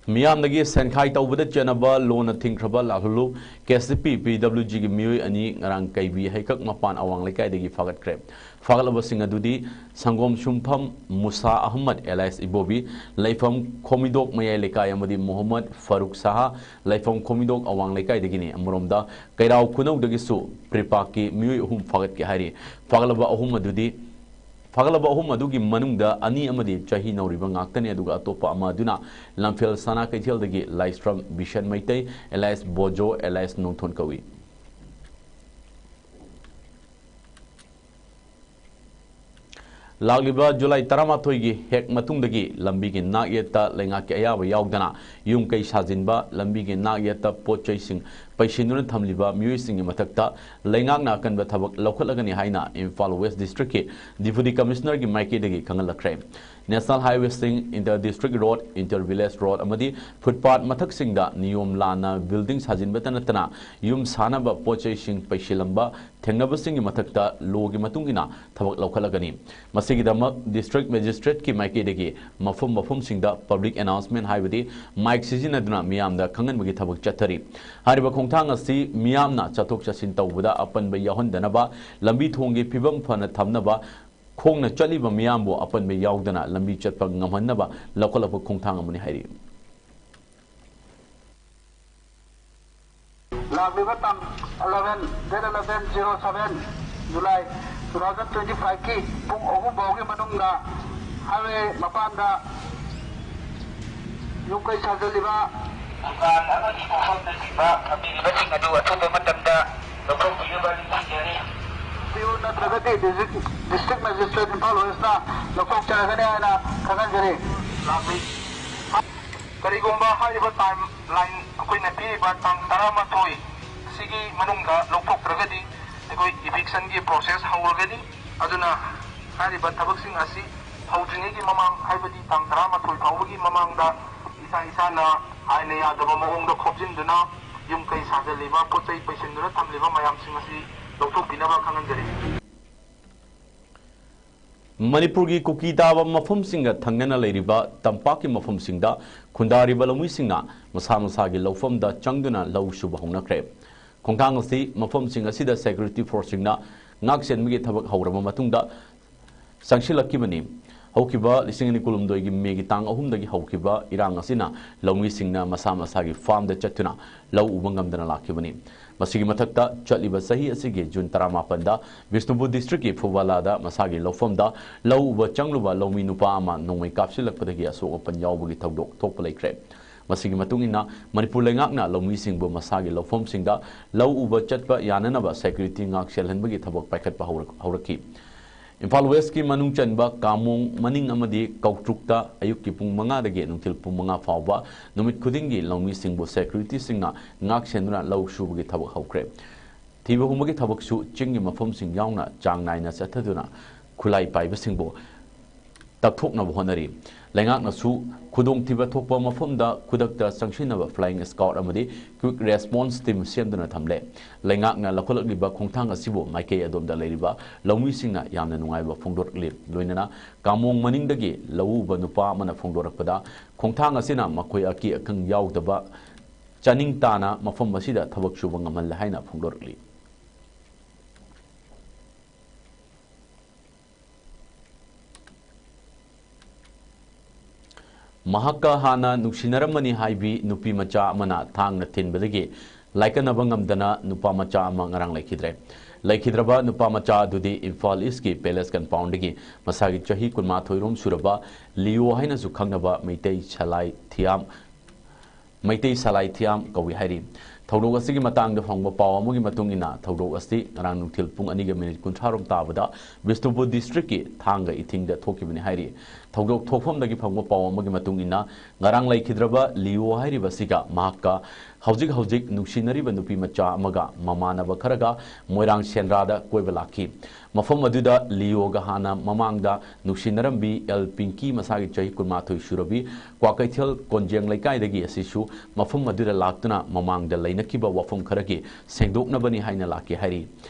ꯃꯤꯌꯥꯝꯗꯒꯤ ꯁꯦꯟꯈꯥꯏ ꯇꯧꯕꯗ ꯆꯦꯟꯅꯕ ꯂꯣꯟꯅ ꯊꯤꯡꯈ꯭ꯔꯕ ꯂꯥꯜꯍꯧꯂꯨꯞ ꯀꯦ ꯁꯤ ꯄꯤ ꯄꯤ ꯗꯕ꯭ꯂꯤꯎ ꯖꯤꯒꯤ ꯃꯤꯑꯣꯏ ꯑꯅꯤ ꯉꯔꯥꯡ ꯀꯩꯕꯤ ꯍꯩꯀꯛ ꯃꯄꯥꯟ ꯑꯋꯥꯡ ꯂꯩꯀꯥꯏꯗꯒꯤ ꯐꯥꯒꯠꯈ꯭ꯔꯦ꯫ ꯐꯥꯒꯠꯂꯕꯁꯤꯡ ꯑꯗꯨꯗꯤ ꯁꯪꯒꯣꯝ ꯁꯨꯝꯐꯝ ꯃꯨꯁꯥ ꯑꯍꯃꯗ ꯑꯦꯂꯥꯏꯁ ꯏꯕꯣꯕꯤ, ꯂꯩꯐꯝ ꯈꯣꯃꯤꯗꯣꯛ ꯃꯌꯥꯏ ꯂꯩꯀꯥꯏ, ꯑꯃꯗꯤ ꯃꯣꯍꯝꯃꯗ ꯐꯥꯔꯨꯛ ꯁꯥꯍꯥ, ꯂꯩꯐꯝ ꯈꯣꯃꯤꯗꯣꯛ ꯑꯋꯥꯡ ꯂꯩꯀꯥꯏꯗꯒꯤꯅꯤ꯫ ꯑꯃꯔꯣꯝꯗ, ꯀꯩꯔꯥꯎ ꯈꯨꯅꯧꯗꯒꯤꯁꯨ ꯄ꯭ꯔꯤꯄꯥꯛꯀꯤ ꯃꯤꯑꯣꯏ ꯑꯍꯨꯝ ꯐꯥꯒꯠꯀꯦ ꯍꯥꯏꯔꯤ꯫ ꯐꯥꯒꯠꯂꯕ ꯑꯍꯨꯝ ꯑꯗꯨꯗꯤ ꯐꯒꯠꯂꯕ ꯑꯍꯨꯝ ꯑꯗꯨꯒꯤ ꯃꯅꯨꯡꯗ ꯑꯅꯤ ꯑꯃꯗꯤ ꯆꯍꯤ ꯅꯧꯔꯤꯕ ꯉꯥꯛꯇꯅꯤ, ꯑꯗꯨꯒ ꯑꯇꯣꯞꯄ ꯑꯃ ꯑꯗꯨꯅ ꯂꯝꯐꯦꯜ ꯁꯅꯥ ꯀꯩꯊꯦꯜꯗꯒꯤ ꯂꯥꯏꯁ꯭ꯔꯝ ꯕꯤꯁꯟ ꯃꯩꯇꯩ, ꯑꯦꯂꯥꯏꯁ ꯕꯣꯖꯣ, ꯑꯦꯂꯥꯏꯁ ꯅꯣꯡꯊꯣꯟ ꯀꯧꯏ꯫ ꯂꯥꯛꯂꯤꯕ ꯖꯨꯂꯥꯏ ꯇꯔꯥꯃꯥꯊꯣꯏꯒꯤ ꯍꯦꯛ ꯃꯇꯨꯡꯗꯒꯤ ꯂꯝꯕꯤꯒꯤ ꯅꯥꯛ ꯌꯦꯠꯇ ꯂꯩꯉꯥꯛꯀꯤ ꯑꯌꯥꯕ ꯌꯥꯎꯗꯅ ꯌꯨꯝ ꯀꯩ ꯁꯥꯖꯤꯟꯕ, ꯂꯝꯕꯤꯒꯤ ꯅꯥꯛ ꯌꯦꯠꯇ ꯄꯣꯠ ꯆꯩꯁꯤꯡ ꯄꯩꯁꯤꯟꯗꯨꯅ ꯊꯝꯂꯤꯕ ꯃꯤꯑꯣꯏꯁꯤꯡꯒꯤ ꯃꯊꯛꯇ ꯂꯩꯉꯥꯛꯅ ꯑꯀꯟꯕ ꯊꯕꯛ ꯂꯧꯈꯠꯂꯒꯅꯤ ꯍꯥꯏꯅ ꯏꯝꯐꯥꯜ ꯋꯦꯁ ꯗꯤꯁꯇ꯭ꯔꯤꯛꯀꯤ ꯗꯤꯄꯨꯇꯤ ꯀꯃꯤꯁꯅꯔꯒꯤ ꯃꯥꯏꯀꯩꯗꯒꯤ ꯈꯪꯍꯜꯂꯛꯈ꯭ꯔꯦ꯫ ꯅꯦꯁꯅꯦꯜ ꯍꯥꯏꯋꯦꯁꯤꯡ, inter district road, inter village road ꯑꯃꯗꯤ ꯐꯨꯠꯄꯥꯠ ꯃꯊꯛꯁꯤꯡꯗ ꯅꯤꯌꯣꯝ ꯂꯥꯟꯅ ꯕꯤꯜꯗꯤꯡ ꯁꯥꯖꯤꯟꯕꯇ ꯅꯠꯇꯅ ꯌꯨꯝ ꯁꯥꯅꯕ ꯄꯣꯠ ꯆꯩꯁꯤꯡ ꯄꯩꯁꯤꯜꯂꯝꯕ ꯊꯦꯡꯅꯕꯁꯤꯡꯒꯤ ꯃꯊꯛꯇ ꯂꯣꯒꯤ ꯃꯇꯨꯡ ꯏꯟꯅ ꯊꯕꯛ ꯂꯧꯈꯠꯂꯒꯅꯤ꯫ ꯃꯁꯤꯒꯤꯗꯃꯛ ꯗꯤꯁꯇ꯭ꯔꯤꯛ ꯃꯦꯖꯤꯁꯇ꯭ꯔꯦꯠꯀꯤ ꯃꯥꯏꯀꯩꯗꯒꯤ ꯃꯐꯝ ꯃꯐꯝꯁꯤꯡꯗ ꯄꯕ꯭ꯂꯤꯛ ꯑꯦꯅꯥꯎꯟꯁꯃꯦꯟ ꯍꯥꯏꯕꯗꯤ ꯃꯥꯏꯛ ꯁꯤꯖꯤꯟꯅꯗꯨꯅ ꯃꯤꯌꯥꯝꯗ ꯈꯪꯍꯟꯕꯒꯤ ꯊꯕꯛ ꯆꯠꯊꯔꯤ꯫ ꯍꯥꯏꯔꯤꯕ ꯈꯣꯡꯊꯥꯡ ꯑꯁꯤ ꯃꯤꯌꯥꯝꯅ ꯆꯠꯊꯣꯛ ꯆꯠꯁꯤꯟ ꯇꯧꯕꯗ ꯑꯄꯟꯕ ꯌꯥꯎꯍꯟꯗꯅꯕ, ꯂꯝꯕꯤ ꯊꯣꯡꯒꯤ ꯐꯤꯕꯝ ꯐꯅ ꯊꯝꯅꯕ, ꯈꯣꯡꯅ ꯆꯠꯂꯤꯕ ꯃꯤꯌꯥꯝꯕꯨ ꯑꯄꯟꯕ ꯌꯥꯎꯗꯅ ꯂꯝꯕꯤ ꯆꯠꯄ ꯉꯝꯍꯟꯅꯕ ꯂꯧꯈꯠꯂꯛꯄ ꯈꯣꯡꯊꯥꯡ ꯑꯃꯅꯤ ꯍꯥꯏꯔꯤ꯫ ꯂꯥꯛꯂꯤꯕ ꯇꯥꯡ eleven, date eleven zero seven, July two thousand twenty five ꯀꯤ ꯄꯨꯡ ꯑꯍꯨꯝ ꯐꯥꯎꯒꯤ ꯃꯅꯨꯡꯗ ꯍꯥꯏꯋꯦ ꯃꯄꯥꯟꯗ ꯌꯨꯝ ꯀꯩ ꯁꯥꯖꯤꯜꯂꯤꯕ, ꯗꯨꯀꯥꯟ ꯑꯃꯗꯤ ꯄꯣꯠꯐꯝꯅꯆꯤꯡꯕ ꯊꯝꯕꯤꯔꯤꯕꯁꯤꯡ ꯑꯗꯨ ꯑꯊꯨꯕ ꯃꯇꯝꯗ ꯂꯧꯊꯣꯛꯄꯤꯅꯕ ꯅꯤꯡꯁꯤꯡꯖꯔꯤ꯫ ꯄꯤꯌꯨ ꯅꯠꯇ꯭ꯔꯒꯗꯤ ꯗꯤꯁꯇ꯭ꯔꯤꯛ, ꯗꯤꯁꯇ꯭ꯔꯤꯛ ꯃꯦꯖꯤꯁꯇ꯭ꯔꯦꯠ ꯏꯝꯐꯥꯜ ꯋꯦꯁꯅ ꯂꯧꯊꯣꯛꯆꯔꯒꯅꯤ ꯍꯥꯏꯅ ꯈꯪꯍꯟꯖꯔꯤ꯫ ꯂꯥꯛꯂꯤ꯫ ꯀꯔꯤꯒꯨꯝꯕ ꯍꯥꯏꯔꯤꯕ ꯇꯥꯏꯝ ꯂꯥꯏꯟ ꯑꯩꯈꯣꯏꯅ ꯄꯤꯔꯤꯕ ꯇꯥꯡ ꯇꯔꯥꯃꯥꯊꯣꯏ ꯑꯁꯤꯒꯤ ꯃꯅꯨꯡꯗ ꯂꯧꯊꯣꯛꯇ꯭ꯔꯒꯗꯤ ꯑꯩꯈꯣꯏ ꯏꯚꯤꯛꯁꯟꯒꯤ ꯄ꯭ꯔꯣꯁꯦꯁ ꯍꯧꯔꯒꯅꯤ꯫ ꯑꯗꯨꯅ ꯍꯥꯏꯔꯤꯕ ꯊꯕꯛꯁꯤꯡ ꯑꯁꯤ ꯍꯧꯗ꯭ꯔꯤꯉꯩꯒꯤ ꯃꯃꯥꯡ, ꯍꯥꯏꯕꯗꯤ ꯇꯥꯡ ꯇꯔꯥꯃꯥꯊꯣꯏ ꯐꯥꯎꯕꯒꯤ ꯃꯃꯥꯡꯗ ꯏꯁꯥ ꯏꯁꯥꯅ ꯑꯥꯏꯟꯅ ꯌꯥꯗꯕ ꯃꯑꯣꯡꯗ ꯈꯣꯞꯆꯤꯟꯗꯨꯅ ꯌꯨꯝ ꯀꯩ ꯁꯥꯖꯤꯜꯂꯤꯕ, ꯄꯣꯠ ꯆꯩ ꯄꯩꯁꯤꯟꯗꯨꯅ ꯊꯝꯂꯤꯕ ꯃꯌꯥꯝꯁꯤꯡ ꯑꯁꯤ ꯂꯧꯊꯣꯛꯄꯤꯅꯕ ꯈꯪꯍꯟꯖꯔꯤ꯫ ꯃꯅꯤꯄꯨꯔꯒꯤ ꯀꯨꯀꯤ ꯇꯥꯕ ꯃꯐꯝꯁꯤꯡꯒ ꯊꯪꯅꯅ ꯂꯩꯔꯤꯕ ꯇꯝꯄꯥꯛꯀꯤ ꯃꯐꯝꯁꯤꯡꯗ ꯈꯨꯟꯗꯥꯔꯤꯕ ꯂꯧꯃꯤꯁꯤꯡꯅ ꯃꯁꯥ ꯃꯁꯥꯒꯤ ꯂꯧꯐꯝꯗ ꯆꯪꯗꯨꯅ ꯂꯧ ꯁꯨꯕ ꯍꯧꯅꯈ꯭ꯔꯦ꯫ ꯈꯣꯡꯊꯥꯡ ꯑꯁꯤ ꯃꯐꯝꯁꯤꯡ ꯑꯁꯤꯗ ꯁꯦꯀ꯭ꯌꯨꯔꯤꯇꯤ ꯐꯣꯔꯁꯁꯤꯡꯅ ꯉꯥꯛ ꯁꯦꯟꯕꯒꯤ ꯊꯕꯛ ꯍꯧꯔꯕ ꯃꯇꯨꯡꯗ ꯆꯪꯁꯤꯜꯂꯛꯈꯤꯕꯅꯤ꯫ ꯍꯧꯈꯤꯕ ꯂꯤꯁꯤꯡ ꯑꯅꯤ ꯀꯨꯟꯍꯨꯝꯗꯣꯏꯒꯤ ꯃꯦꯒꯤ ꯇꯥꯡ ꯑꯍꯨꯝꯗꯒꯤ ꯍꯧꯈꯤꯕ ꯏꯔꯥꯡ ꯑꯁꯤꯅ ꯂꯧꯃꯤꯁꯤꯡꯅ ꯃꯁꯥ ꯃꯁꯥꯒꯤ ꯐꯥꯔꯝꯗ ꯆꯠꯇꯨꯅ ꯂꯧ ꯎꯕ ꯉꯝꯗꯅ ꯂꯥꯛꯈꯤꯕꯅꯤ꯫ ꯃꯁꯤꯒꯤ ꯃꯊꯛꯇ, ꯆꯠꯂꯤꯕ ꯆꯍꯤ ꯑꯁꯤꯒꯤ ꯖꯨꯟ ꯇꯔꯥꯃꯥꯄꯟꯗ ꯕꯤꯁꯅꯨꯄꯨꯔ ꯗꯤꯁꯇ꯭ꯔꯤꯛꯀꯤ ꯐꯨꯕꯥꯂꯥꯗ ꯃꯁꯥꯒꯤ ꯂꯧꯐꯝꯗ ꯂꯧ ꯎꯕ ꯆꯪꯂꯨꯕ ꯂꯧꯃꯤ ꯅꯨꯄꯥ ꯑꯃ ꯅꯣꯡꯃꯩ ꯀꯥꯞꯁꯤꯜꯂꯛꯄꯗꯒꯤ ꯑꯁꯣꯛ ꯑꯄꯟ ꯌꯥꯎꯕꯒꯤ ꯊꯧꯗꯣꯛ ꯊꯣꯛꯄ ꯂꯩꯈ꯭ꯔꯦ꯫ ꯃꯁꯤꯒꯤ ꯃꯇꯨꯡ ꯏꯟꯅ, ꯃꯅꯤꯄꯨꯔ ꯂꯩꯉꯥꯛꯅ ꯂꯧꯃꯤꯁꯤꯡꯕꯨ ꯃꯁꯥꯒꯤ ꯂꯧꯐꯝꯁꯤꯡꯗ ꯂꯧ ꯎꯕ ꯆꯠꯄ ꯌꯥꯅꯅꯕ ꯁꯦꯀ꯭ꯌꯨꯔꯤꯇꯤ ꯉꯥꯛ ꯁꯦꯜꯍꯟꯕꯒꯤ ꯊꯕꯛ ꯄꯥꯏꯈꯠꯄ ꯍꯧꯔꯛ-, ꯍꯧꯔꯛꯈꯤ꯫ ꯏꯝꯐꯥꯜ ꯋꯦꯁꯀꯤ ꯃꯅꯨꯡ ꯆꯟꯕ ꯀꯥꯃꯣꯡ ꯃꯅꯤꯡ ꯑꯃꯗꯤ ꯀꯧꯇ꯭ꯔꯨꯛꯇ ꯑꯌꯨꯛꯀꯤ ꯄꯨꯡ ꯃꯉꯥꯗꯒꯤ ꯅꯨꯡꯊꯤꯜ ꯄꯨꯡ ꯃꯉꯥ ꯐꯥꯎꯕ ꯅꯨꯃꯤꯠ ꯈꯨꯗꯤꯡꯒꯤ ꯂꯧꯃꯤꯁꯤꯡꯕꯨ ꯁꯦꯀ꯭ꯌꯨꯔꯤꯇꯤꯁꯤꯡꯅ ꯉꯥꯛ ꯁꯦꯟꯗꯨꯅ ꯂꯧ ꯁꯨꯕꯒꯤ ꯊꯕꯛ ꯍꯧꯈ꯭ꯔꯦ꯫ ꯊꯤꯕ ꯍꯨꯝꯕꯒꯤ ꯊꯕꯛꯁꯨ ꯆꯤꯡꯒꯤ ꯃꯐꯝꯁꯤꯡ ꯌꯥꯎꯅ ꯆꯥꯡ ꯅꯥꯏꯅ ꯆꯠꯊꯗꯨꯅ ꯈꯨꯠꯂꯥꯏ ꯄꯥꯏꯕꯁꯤꯡꯕꯨ ꯇꯛꯊꯣꯛꯅꯕ ꯍꯣꯠꯅꯔꯤ꯫ ꯂꯩꯉꯥꯛꯅꯁꯨ ꯈꯨꯗꯣꯡꯊꯤꯕ ꯊꯣꯛꯄ ꯃꯐꯝꯗ ꯈꯨꯗꯛꯇ ꯆꯪꯁꯤꯟꯅꯕ flying squad ꯑꯃꯗꯤ quick response team ꯁꯦꯝꯗꯨꯅ ꯊꯝꯂꯦ꯫ ꯂꯩꯉꯥꯛꯅ ꯂꯧꯈꯠꯂꯛꯂꯤꯕ ꯈꯣꯡꯊꯥꯡ ꯑꯁꯤꯕꯨ ꯃꯥꯏꯀꯩ ꯑꯗꯣꯝꯗ ꯂꯩꯔꯤꯕ ꯂꯧꯃꯤꯁꯤꯡꯅ ꯌꯥꯝꯅ ꯅꯨꯡꯉꯥꯏꯕ ꯐꯣꯡꯗꯣꯔꯛꯂꯤ꯫ ꯂꯣꯏꯅꯅ ꯀꯥꯃꯣꯡ ꯃꯅꯤꯡꯗꯒꯤ ꯂꯧ ꯎꯕ ꯅꯨꯄꯥ ꯑꯃꯅ ꯐꯣꯡꯗꯣꯔꯛꯄꯗ, ꯈꯣꯡꯊꯥꯡ ꯑꯁꯤꯅ ꯃꯈꯣꯏ ꯑꯀꯤ ꯑꯈꯪ ꯌꯥꯎꯗꯕ ꯆꯥꯅꯤꯡ ꯇꯥꯅ ꯃꯐꯝ ꯑꯁꯤꯗ ꯊꯕꯛ ꯁꯨꯕ ꯉꯝꯍꯜꯂꯦ ꯍꯥꯏꯅ ꯐꯣꯡꯗꯣꯔꯛꯂꯤ꯫ ꯃꯍꯥꯛꯀ ꯍꯥꯟꯅ ꯅꯨꯡꯁꯤꯅꯔꯝꯕꯅꯤ ꯍꯥꯏꯕꯤ ꯅꯨꯄꯤ ꯃꯆꯥ ꯑꯃꯅ ꯊꯥꯡꯅ ꯊꯤꯟꯕꯗꯒꯤ ꯂꯥꯏꯀꯠꯅꯕ ꯉꯝꯗꯅ ꯅꯨꯄꯥ ꯃꯆꯥ ꯑꯃ ꯉꯔꯥꯡ ꯂꯩꯈꯤꯗ꯭ꯔꯦ꯫ ꯂꯩꯈꯤꯗ꯭ꯔꯕ ꯅꯨꯄꯥ ꯃꯆꯥ ꯑꯗꯨꯗꯤ ꯏꯝꯐꯥꯜ ꯏꯁꯀꯤ ꯄꯦꯂꯦꯁ ꯀꯝꯄꯥꯎꯟꯗꯒꯤ ꯃꯁꯥꯒꯤ ꯆꯍꯤ ꯀꯨꯟꯃꯥꯊꯣꯏ ꯔꯣꯝ ꯁꯨꯔꯕ ꯂꯤꯌꯣ ꯍꯥꯏꯅꯁꯨ ꯈꯪꯅꯕ ꯃꯩꯇꯩ ꯁꯂꯥꯏ ꯊꯤꯌꯥꯝ, ꯃꯩꯇꯩ ꯁꯂꯥꯏ ꯊꯤꯌꯥꯝ ꯀꯧꯏ ꯍꯥꯏꯔꯤ꯫ ꯊꯧꯗꯣꯛ ꯑꯁꯤꯒꯤ ꯃꯇꯥꯡꯗ ꯐꯪꯕ ꯄꯥꯎ ꯑꯃꯒꯤ ꯃꯇꯨꯡ ꯏꯟꯅ, ꯊꯧꯗꯣꯛ ꯑꯁꯤ ꯉꯔꯥꯡ ꯅꯨꯡꯊꯤꯜ ꯄꯨꯡ ꯑꯅꯤꯒ ꯃꯤꯅꯤꯠ ꯀꯨꯟꯊ꯭ꯔꯥ ꯔꯣꯝ ꯇꯥꯕꯗ ꯕꯤꯁꯅꯨꯄꯨꯔ ꯗꯤꯁꯇ꯭ꯔꯤꯛꯀꯤ ꯊꯥꯡꯒ ꯏꯊꯤꯡꯗ ꯊꯣꯛꯈꯤꯕꯅꯤ ꯍꯥꯏꯔꯤ꯫ ꯊꯧꯗꯣꯛ ꯊꯣꯛꯐꯝꯗꯒꯤ ꯐꯪꯕ ꯄꯥꯎ ꯑꯃꯒꯤ ꯃꯇꯨꯡ ꯏꯟꯅ, ꯉꯔꯥꯡ ꯂꯩꯈꯤꯗ꯭ꯔꯕ ꯂꯤꯌꯣ ꯍꯥꯏꯔꯤꯕ ꯑꯁꯤꯒ ꯃꯍꯥꯛꯀ ꯍꯧꯖꯤꯛ ꯍꯧꯖꯤꯛ ꯅꯨꯡꯁꯤꯅꯔꯤꯕ ꯅꯨꯄꯤ ꯃꯆꯥ ꯑꯃꯒ ꯃꯃꯥꯟꯅꯕ ꯈꯔꯒ ꯃꯣꯏꯔꯥꯡ ꯁꯦꯟꯗ꯭ꯔꯥꯗ ꯀꯣꯏꯕ ꯂꯥꯛꯈꯤ꯫ ꯃꯐꯝ ꯑꯗꯨꯗ ꯂꯤꯌꯣꯒ ꯍꯥꯟꯅ ꯃꯃꯥꯡꯗ ꯅꯨꯡꯁꯤꯅꯔꯝꯕꯤ ꯑꯦꯜ ꯄꯤꯡꯀꯤ, ꯃꯁꯥꯒꯤ ꯆꯍꯤ ꯀꯨꯟꯃꯥꯊꯣꯏ ꯁꯨꯔꯕꯤ, ꯀ꯭ꯋꯥꯀꯩꯊꯦꯜ ꯀꯣꯟꯖꯦꯡ ꯂꯩꯀꯥꯏꯗꯒꯤ ꯑꯁꯤꯁꯨ ꯃꯐꯝ ꯑꯗꯨꯗ ꯂꯥꯛꯇꯨꯅ ꯃꯃꯥꯡꯗ ꯂꯩꯅꯈꯤꯕ ꯋꯥꯐꯝ ꯈꯔꯒꯤ ꯁꯦꯡꯗꯣꯛꯅꯕꯅꯤ ꯍꯥꯏꯅ ꯂꯥꯛꯈꯤ ꯍꯥꯏꯔꯤ꯫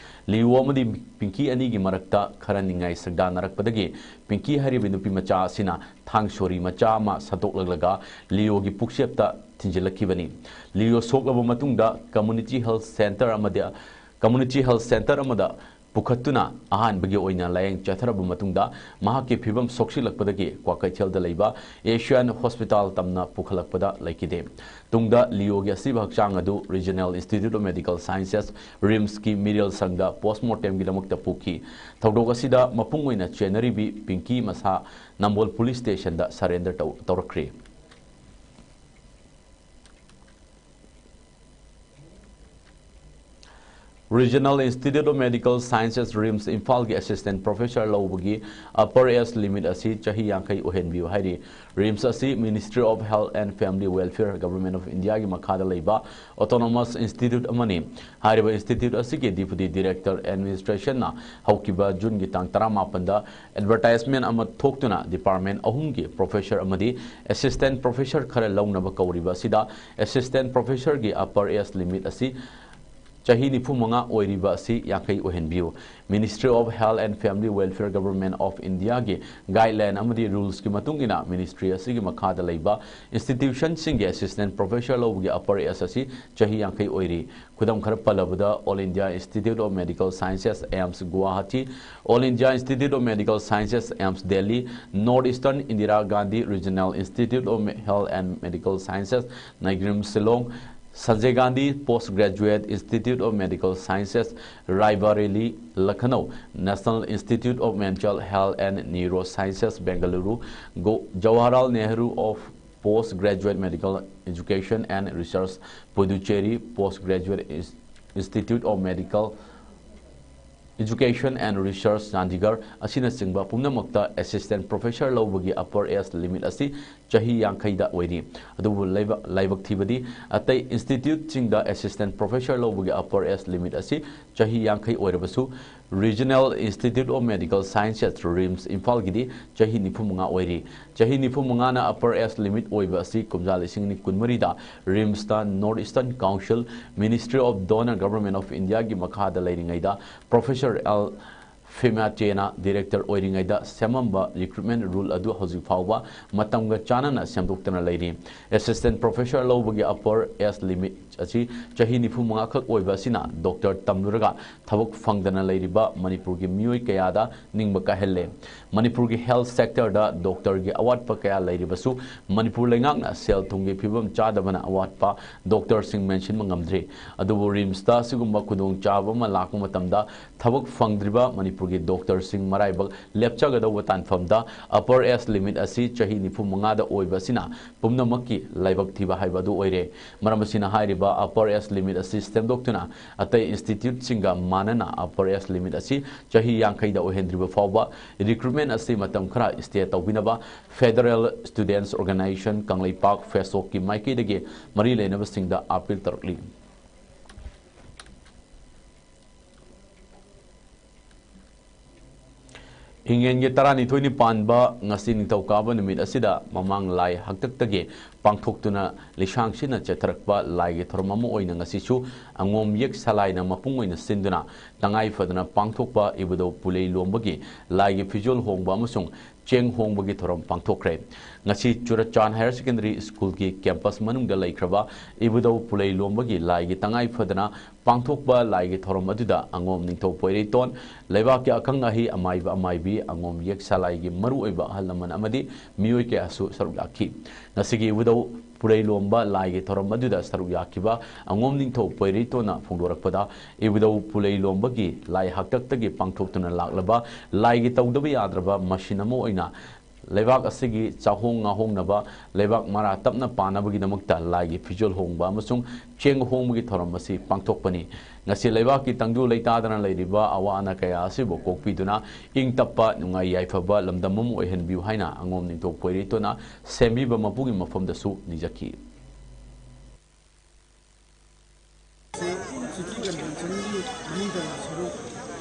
ꯂꯤꯑꯣ ꯑꯃꯗꯤ ꯄꯤꯡꯀꯤ ꯑꯅꯤꯒꯤ ꯃꯔꯛꯇ ꯈꯔ ꯅꯤꯡꯉꯥꯏ ꯁꯪꯗꯥꯅꯔꯛꯄꯗꯒꯤ ꯄꯤꯡꯀꯤ ꯍꯥꯏꯔꯤꯕ ꯅꯨꯄꯤ ꯃꯆꯥ ꯑꯁꯤꯅ ꯊꯥꯡ ꯁꯣꯔꯤ ꯃꯆꯥ ꯑꯃ ꯁꯟꯗꯣꯛꯂꯛꯂꯒ ꯂꯤꯑꯣꯒꯤ ꯄꯨꯛꯆꯦꯞꯇ ꯊꯤꯟꯖꯤꯜꯂꯛꯈꯤꯕꯅꯤ꯫ ꯂꯤꯑꯣ ꯁꯣꯛꯂꯕ ꯃꯇꯨꯡꯗ community health centre ꯑꯃꯗ, community health centre ꯑꯃꯗ ꯄꯨꯈꯠꯇꯨꯅ ꯑꯍꯥꯟꯕꯒꯤ ꯑꯣꯏꯅ ꯂꯥꯌꯦꯡ ꯆꯠꯊꯔꯕ ꯃꯇꯨꯡꯗ ꯃꯍꯥꯛꯀꯤ ꯐꯤꯕꯝ ꯁꯣꯛꯁꯤꯜꯂꯛꯄꯗꯒꯤ ꯀ꯭ꯋꯥꯀꯩꯊꯦꯜꯗ ꯂꯩꯕ ꯑꯦꯁꯤꯌꯥꯟ ꯍꯣꯁꯄꯤꯇꯥꯜ ꯇꯝꯅ ꯄꯨꯈꯠꯂꯛꯄꯗ ꯂꯩꯈꯤꯗꯦ꯫ ꯇꯨꯡꯗ ꯂꯤꯑꯣꯒꯤ ꯑꯁꯤꯕ ꯍꯛꯆꯥꯡ ꯑꯗꯨ Regional Institute of Medical Sciences, ꯔꯤꯝꯁꯀꯤ ꯃꯤꯔꯦꯜ ꯁꯪꯗ ꯄꯣꯁꯃꯣꯔꯇꯦꯝꯒꯤꯗꯃꯛꯇ ꯄꯨꯈꯤ꯫ ꯊꯧꯗꯣꯛ ꯑꯁꯤꯗ ꯃꯄꯨꯡ ꯑꯣꯏꯅ ꯆꯦꯟꯅꯔꯤꯕꯤ ꯄꯤꯡꯀꯤ ꯃꯁꯥ ꯅꯝꯕꯣꯜ ꯄꯨꯂꯤꯁ ꯁ꯭ꯇꯦꯁꯟꯗ ꯁꯔꯦꯟꯗꯔ ꯇꯧ-, ꯇꯧꯔꯛꯈ꯭ꯔꯦ꯫ Regional Institute of Medical Sciences, RIMS ꯏꯝꯐꯥꯜꯒꯤ assistant professor ꯂꯧꯕꯒꯤ upper age limit ꯑꯁꯤ ꯆꯍꯤ ꯌꯥꯡꯈꯩ ꯑꯣꯏꯍꯟꯕꯤꯌꯨ ꯍꯥꯏꯔꯤ꯫ ꯔꯤꯝꯁ ꯑꯁꯤ Ministry of Health and Family Welfare, Government of Indiaꯒꯤ ꯃꯈꯥꯗ ꯂꯩꯕ autonomous institute ꯑꯃꯅꯤ꯫ ꯍꯥꯏꯔꯤꯕ institute ꯑꯁꯤꯒꯤ deputy director administrationꯅ ꯍꯧꯈꯤꯕ ꯖꯨꯟꯒꯤ ꯇꯥꯡ ꯇꯔꯥꯃꯥꯄꯟꯗ advertisement ꯑꯃ ꯊꯣꯛꯇꯨꯅ department ꯑꯍꯨꯝꯒꯤ professor ꯑꯃꯗꯤ assistant professor ꯈꯔ ꯂꯧꯅꯕ ꯀꯧꯔꯤꯕ ꯑꯁꯤꯗ assistant professorꯒꯤ upper age limit ꯑꯁꯤ ꯆꯍꯤ ꯅꯤꯐꯨ ꯃꯉꯥ ꯑꯣꯏꯔꯤꯕ ꯑꯁꯤ ꯌꯥꯡꯈꯩ ꯑꯣꯏꯍꯟꯕꯤꯌꯨ꯫ Ministry of Health and Family Welfare, Government of Indiaꯒꯤ guideline ꯑꯃꯗꯤ rulesꯀꯤ ꯃꯇꯨꯡ ꯏꯟꯅ ministry ꯑꯁꯤꯒꯤ ꯃꯈꯥꯗ ꯂꯩꯕ institutionꯁꯤꯡꯒꯤ assistant professor ꯂꯧꯕꯒꯤ upper age ꯑꯁꯤ ꯆꯍꯤ ꯌꯥꯡꯈꯩ ꯑꯣꯏꯔꯤ꯫ ꯈꯨꯗꯝ ꯈꯔ ꯄꯜꯂꯕꯗ, All India Institute of Medical Sciences, AIIMS Guwahati, All India Institute of Medical Sciences, AIIMS Delhi, North Eastern Indira Gandhi Regional Institute of Me-, Health and Medical Sciences, NEIGRIHMS Shillong, Sanjay Gandhi Postgraduate Institute of Medical Sciences, Raebareli, Lucknow, National Institute of Mental Health and Neurosciences, Bengaluru, Go-, Jawaharlal Nehru of Postgraduate Medical Education and Research, Puducherry, Postgraduate Ins-, Institute of Medical Education and Research, Chandigarh ꯑꯁꯤꯅꯆꯤꯡꯕ ꯄꯨꯝꯅꯃꯛꯇ assistant professor ꯂꯧꯕꯒꯤ upper age limit ꯑꯁꯤ ꯆꯍꯤ ꯌꯥꯡꯈꯩꯗ ꯑꯣꯏꯔꯤ꯫ ꯑꯗꯨꯕꯨ ꯂꯥꯏꯕꯛ ꯊꯤꯕꯗꯤ ꯑꯇꯩ instituteꯁꯤꯡꯗ assistant professor ꯂꯧꯕꯒꯤ upper age limit ꯑꯁꯤ ꯆꯍꯤ ꯌꯥꯡꯈꯩ ꯑꯣꯏꯔꯕꯁꯨ Regional Institute of Medical Sciences, RIMS ꯏꯝꯐꯥꯜꯒꯤꯗꯤ ꯆꯍꯤ ꯅꯤꯐꯨ ꯃꯉꯥ ꯑꯣꯏꯔꯤ꯫ ꯆꯍꯤ ꯅꯤꯐꯨ ꯃꯉꯥꯅ upper age limit ꯑꯣꯏꯕ ꯑꯁꯤ ꯀꯨꯝꯖꯥ ꯂꯤꯁꯤꯡ ꯑꯅꯤ ꯀꯨꯟꯃꯔꯤꯗ RIMSꯇ North Eastern Council, Ministry of DoNER, Government of Indiaꯒꯤ ꯃꯈꯥꯗ ꯂꯩꯔꯤꯉꯩꯗ Professor L Phimatiana director ꯑꯣꯏꯔꯤꯉꯩꯗ ꯁꯦꯝꯃꯝꯕ recruitment rule ꯑꯗꯨ ꯍꯧꯖꯤꯛ ꯐꯥꯎꯕ ꯃꯇꯝꯒ ꯆꯥꯟꯅꯅ ꯁꯦꯝꯗꯣꯛꯇꯅ ꯂꯩꯔꯤ꯫ Assistant professor ꯂꯧꯕꯒꯤ upper age limit ꯑꯁꯤ ꯆꯍꯤ ꯅꯤꯐꯨ ꯃꯉꯥ ꯈꯛ ꯑꯣꯏꯕ ꯑꯁꯤꯅ doctor ꯇꯝꯂꯨꯔꯒ ꯊꯕꯛ ꯐꯪꯗꯅ ꯂꯩꯔꯤꯕ ꯃꯅꯤꯄꯨꯔꯒꯤ ꯃꯤꯑꯣꯏ ꯀꯌꯥꯗ ꯅꯤꯡꯕ ꯀꯥꯏꯍꯜꯂꯦ꯫ ꯃꯅꯤꯄꯨꯔꯒꯤ health sectorꯗ doctorꯒꯤ ꯑꯋꯥꯠꯄ ꯀꯌꯥ ꯂꯩꯔꯤꯕꯁꯨ ꯃꯅꯤꯄꯨꯔ ꯂꯩꯉꯥꯛꯅ ꯁꯦꯜ ꯊꯨꯝꯒꯤ ꯐꯤꯕꯝ ꯆꯥꯗꯕꯅ ꯑꯋꯥꯠꯄ doctorꯁꯤꯡ ꯃꯦꯟꯁꯤꯟꯕ ꯉꯝꯗ꯭ꯔꯤ꯫ ꯑꯗꯨꯕꯨ RIMSꯇ ꯑꯁꯤꯒꯨꯝꯕ ꯈꯨꯗꯣꯡꯆꯥꯕ ꯑꯃ ꯂꯥꯛꯄ ꯃꯇꯝꯗ ꯊꯕꯛ ꯐꯪꯗ꯭ꯔꯤꯕ ꯃꯅꯤꯄꯨꯔꯒꯤ doctorꯁꯤꯡ ꯃꯔꯥꯏꯕꯛ ꯂꯦꯞꯆꯒꯗꯧꯕ ꯇꯥꯟꯐꯝꯗ upper age limit ꯑꯁꯤ ꯆꯍꯤ ꯅꯤꯐꯨ ꯃꯉꯥꯗ ꯑꯣꯏꯕ ꯑꯁꯤꯅ ꯄꯨꯝꯅꯃꯛꯀꯤ ꯂꯥꯏꯕꯛ ꯊꯤꯕ ꯍꯥꯏꯕ ꯑꯗꯨ ꯑꯣꯏꯔꯦ꯫ ꯃꯔꯝ ꯑꯁꯤꯅ ꯍꯥꯏꯔꯤꯕ upper age limit ꯑꯁꯤ ꯁꯦꯝꯗꯣꯛꯇꯨꯅ ꯑꯇꯩ instituteꯁꯤꯡꯒ ꯃꯥꯟꯅꯅ upper age limit ꯑꯁꯤ ꯆꯍꯤ ꯌꯥꯡꯈꯩꯗ ꯑꯣꯏꯍꯟꯗ꯭ꯔꯤꯕ ꯐꯥꯎꯕ recruitment ꯑꯁꯤ ꯃꯇꯝ ꯈꯔ stay ꯇꯧꯕꯤꯅꯕ Federal Students Organisation ꯀꯪꯂꯩꯄꯥꯛ, FASOCꯀꯤ ꯃꯥꯏꯀꯩꯗꯒꯤ ꯃꯔꯤ ꯂꯩꯅꯕꯁꯤꯡꯗ appeal ꯇꯧꯔꯛꯂꯤ꯫ ꯏꯪꯉꯦꯟꯒꯤ ꯇꯔꯥꯅꯤꯊꯣꯏꯅꯤ ꯄꯥꯟꯕ ꯉꯁꯤ ꯅꯤꯡꯊꯧꯀꯥꯕ ꯅꯨꯃꯤꯠ ꯑꯁꯤꯗ ꯃꯃꯥꯡ ꯂꯥꯏ ꯍꯥꯛꯇꯛꯇꯒꯤ ꯄꯥꯡꯊꯣꯛꯇꯨꯅ ꯂꯤꯁꯥꯡ ꯁꯤꯠꯅ ꯆꯠꯊꯔꯛꯄ ꯂꯥꯏꯒꯤ ꯊꯧꯔꯝ ꯑꯃ ꯑꯣꯏꯅ ꯉꯁꯤꯁꯨ ꯑꯉꯣꯝ ꯌꯦꯛ ꯁꯂꯥꯏꯅ ꯃꯄꯨꯡ ꯑꯣꯏꯅ ꯁꯤꯟꯗꯨꯅ ꯇꯉꯥꯏ ꯐꯗꯅ ꯄꯥꯡꯊꯣꯛꯄ ꯏꯕꯨꯙꯧ ꯄꯨꯂꯩ ꯂꯣꯝꯕꯒꯤ ꯂꯥꯏꯒꯤ ꯐꯤꯖꯣꯜ ꯍꯣꯡꯕ ꯑꯃꯁꯨꯡ ꯆꯦꯡ ꯍꯣꯡꯕꯒꯤ ꯊꯧꯔꯝ ꯄꯥꯡꯊꯣꯛꯈ꯭ꯔꯦ꯫ ꯉꯁꯤ ꯆꯨꯔꯆꯥꯟ Higher Secondary Schoolꯒꯤ campus ꯃꯅꯨꯡꯗ ꯂꯩꯈ꯭ꯔꯕ ꯏꯕꯨꯙꯧ ꯄꯨꯂꯩ ꯂꯣꯝꯕꯒꯤ ꯂꯥꯏꯒꯤ ꯇꯉꯥꯏ ꯐꯗꯅ ꯄꯥꯡꯊꯣꯛꯄ ꯂꯥꯏꯒꯤ ꯊꯧꯔꯝ ꯑꯗꯨꯗ ꯑꯉꯣꯝ ꯅꯤꯡꯊꯧ ꯄꯣꯏꯔꯩꯇꯣꯟ, ꯂꯩꯕꯥꯛꯀꯤ ꯑꯈꯪ ꯑꯍꯩ, ꯑꯃꯥꯏꯕ ꯑꯃꯥꯏꯕꯤ, ꯑꯉꯣꯝ ꯌꯦꯛ ꯁꯂꯥꯏꯒꯤ ꯃꯔꯨꯑꯣꯏꯕ ꯑꯍꯜ ꯂꯃꯟ ꯑꯃꯗꯤ ꯃꯤꯑꯣꯏ ꯀꯌꯥꯁꯨ ꯁꯔꯨꯛ ꯌꯥꯈꯤ꯫ ꯉꯁꯤꯒꯤ ꯏꯕꯨꯙꯧ ꯄꯨꯔꯩꯂꯣꯝꯕ ꯂꯥꯏꯒꯤ ꯊꯧꯔꯝ ꯑꯗꯨꯗ ꯁꯔꯨꯛ ꯌꯥꯈꯤꯕ ꯑꯉꯣꯝ ꯅꯤꯡꯊꯧ ꯄꯣꯏꯔꯩꯇꯣꯟꯅ ꯐꯣꯡꯗꯣꯔꯛꯄꯗ, ꯏꯕꯨꯙꯧ ꯄꯨꯂꯩꯂꯣꯝꯕꯒꯤ ꯂꯥꯏ ꯍꯥꯛꯇꯛꯇꯒꯤ ꯄꯥꯡꯊꯣꯛꯇꯨꯅ ꯂꯥꯛꯂꯕ ꯂꯥꯏꯒꯤ ꯇꯧꯗꯕ ꯌꯥꯗ꯭ꯔꯕ ꯃꯁꯤꯟ ꯑꯃ ꯑꯣꯏꯅ ꯂꯩꯕꯥꯛ ꯑꯁꯤꯒꯤ ꯆꯥꯍꯣꯡ ꯉꯥꯍꯣꯡꯅꯕ ꯂꯩꯕꯥꯛ ꯃꯔꯥ ꯇꯞꯅ ꯄꯥꯟꯅꯕꯒꯤꯗꯃꯛꯇ ꯂꯥꯏꯒꯤ ꯐꯤꯖꯣꯜ ꯍꯣꯡꯕ ꯑꯃꯁꯨꯡ ꯆꯦꯡ ꯍꯣꯡꯕꯒꯤ ꯊꯧꯔꯝ ꯑꯁꯤ ꯄꯥꯡꯊꯣꯛꯄꯅꯤ꯫ ꯉꯁꯤ ꯂꯩꯕꯥꯛꯀꯤ ꯇꯪꯗꯨ ꯂꯩꯇꯥꯗꯅ ꯂꯩꯔꯤꯕ ꯑꯋꯥ ꯑꯅꯥ ꯀꯌꯥ ꯑꯁꯤꯕꯨ ꯀꯣꯛꯄꯤꯗꯨꯅ ꯏꯪ ꯇꯞꯄ, ꯅꯨꯡꯉꯥꯏ ꯌꯥꯏꯐꯕ ꯂꯝꯗꯝ ꯑꯃ ꯑꯣꯏꯍꯟꯕꯤꯌꯨ ꯍꯥꯏꯅ ꯑꯉꯣꯝ ꯅꯤꯡꯊꯧ ꯄꯣꯏꯔꯩꯇꯣꯟꯅ ꯁꯦꯝꯕꯤꯕ ꯃꯄꯨꯒꯤ ꯃꯐꯝꯗꯁꯨ ꯅꯤꯖꯈꯤ꯫ ꯁꯤꯇꯤ ꯀꯟꯚꯦꯟꯁꯟꯒꯤ ꯃꯅꯤꯡ ꯇꯝꯕ ꯁꯔꯨꯛ,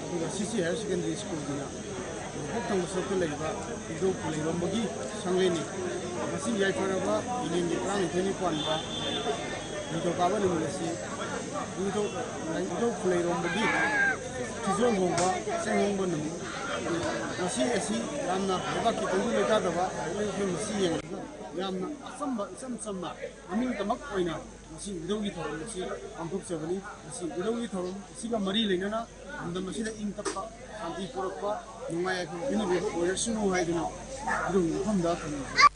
ꯑꯗꯨꯒ ꯁꯤ ꯁꯤ ꯍꯥꯌꯔ ꯁꯦꯀꯦꯟꯗꯔꯤ ꯁ꯭ꯀꯨꯜꯒꯤꯅ ꯅꯣꯡꯄꯣꯛ ꯊꯪꯕ ꯁꯔꯨꯛꯇ ꯂꯩꯕ ꯏꯙꯧ ꯈꯨꯂꯩꯔꯣꯝꯕꯒꯤ ꯁꯪꯂꯦꯟꯅꯤ꯫ ꯉꯁꯤ ꯌꯥꯏꯐꯔꯕ ꯏꯉꯦꯟꯒꯤ ꯇꯔꯥꯅꯤꯊꯣꯏꯅꯤ ꯄꯥꯟꯕ ꯅꯤꯡꯊꯧꯀꯥꯕ ꯅꯨꯃꯤꯠ ꯑꯁꯤ ꯅꯤꯡꯊꯧ, ꯏꯙꯧ ꯈꯨꯂꯩꯔꯣꯝꯕꯒꯤ ꯐꯤꯖꯣꯜ ꯍꯣꯡꯕ, ꯆꯦꯡ ꯍꯣꯡꯕ ꯅꯨꯃꯤꯠ꯫ ꯉꯁꯤ ꯑꯁꯤ ꯌꯥꯝꯅ ꯂꯩꯕꯥꯛꯀꯤ ꯇꯪꯗꯨ ꯂꯩꯇꯥꯗꯕ ꯃꯁꯤ ꯌꯦꯡꯂꯒ ꯌꯥꯝꯅ ꯑꯆꯝꯕ, ꯏꯆꯝ ꯆꯝꯅ ꯃꯃꯤꯡꯇꯃꯛ ꯑꯣꯏꯅ ꯉꯁꯤ ꯏꯙꯧꯒꯤ ꯊꯧꯔꯝ ꯑꯁꯤ ꯄꯥꯡꯊꯣꯛꯆꯕꯅꯤ꯫ ꯉꯁꯤ ꯏꯙꯧꯒꯤ ꯊꯧꯔꯝ ꯑꯁꯤꯒ ꯃꯔꯤ ꯂꯩꯅꯅ ꯂꯝꯗꯝ ꯑꯁꯤꯗ ꯏꯪ ꯇꯞꯄ, ꯁꯥꯟꯇꯤ ꯄꯨꯔꯛꯄ, ꯅꯨꯡꯉꯥꯏ ꯌꯥꯏꯐꯕ ꯄꯤꯅꯕ ꯑꯣꯏꯔꯁꯅꯨ ꯍꯥꯏꯗꯨꯅ ꯏꯙꯧꯒꯤ ꯃꯐꯝꯗ ꯊꯝꯖꯒꯦ꯫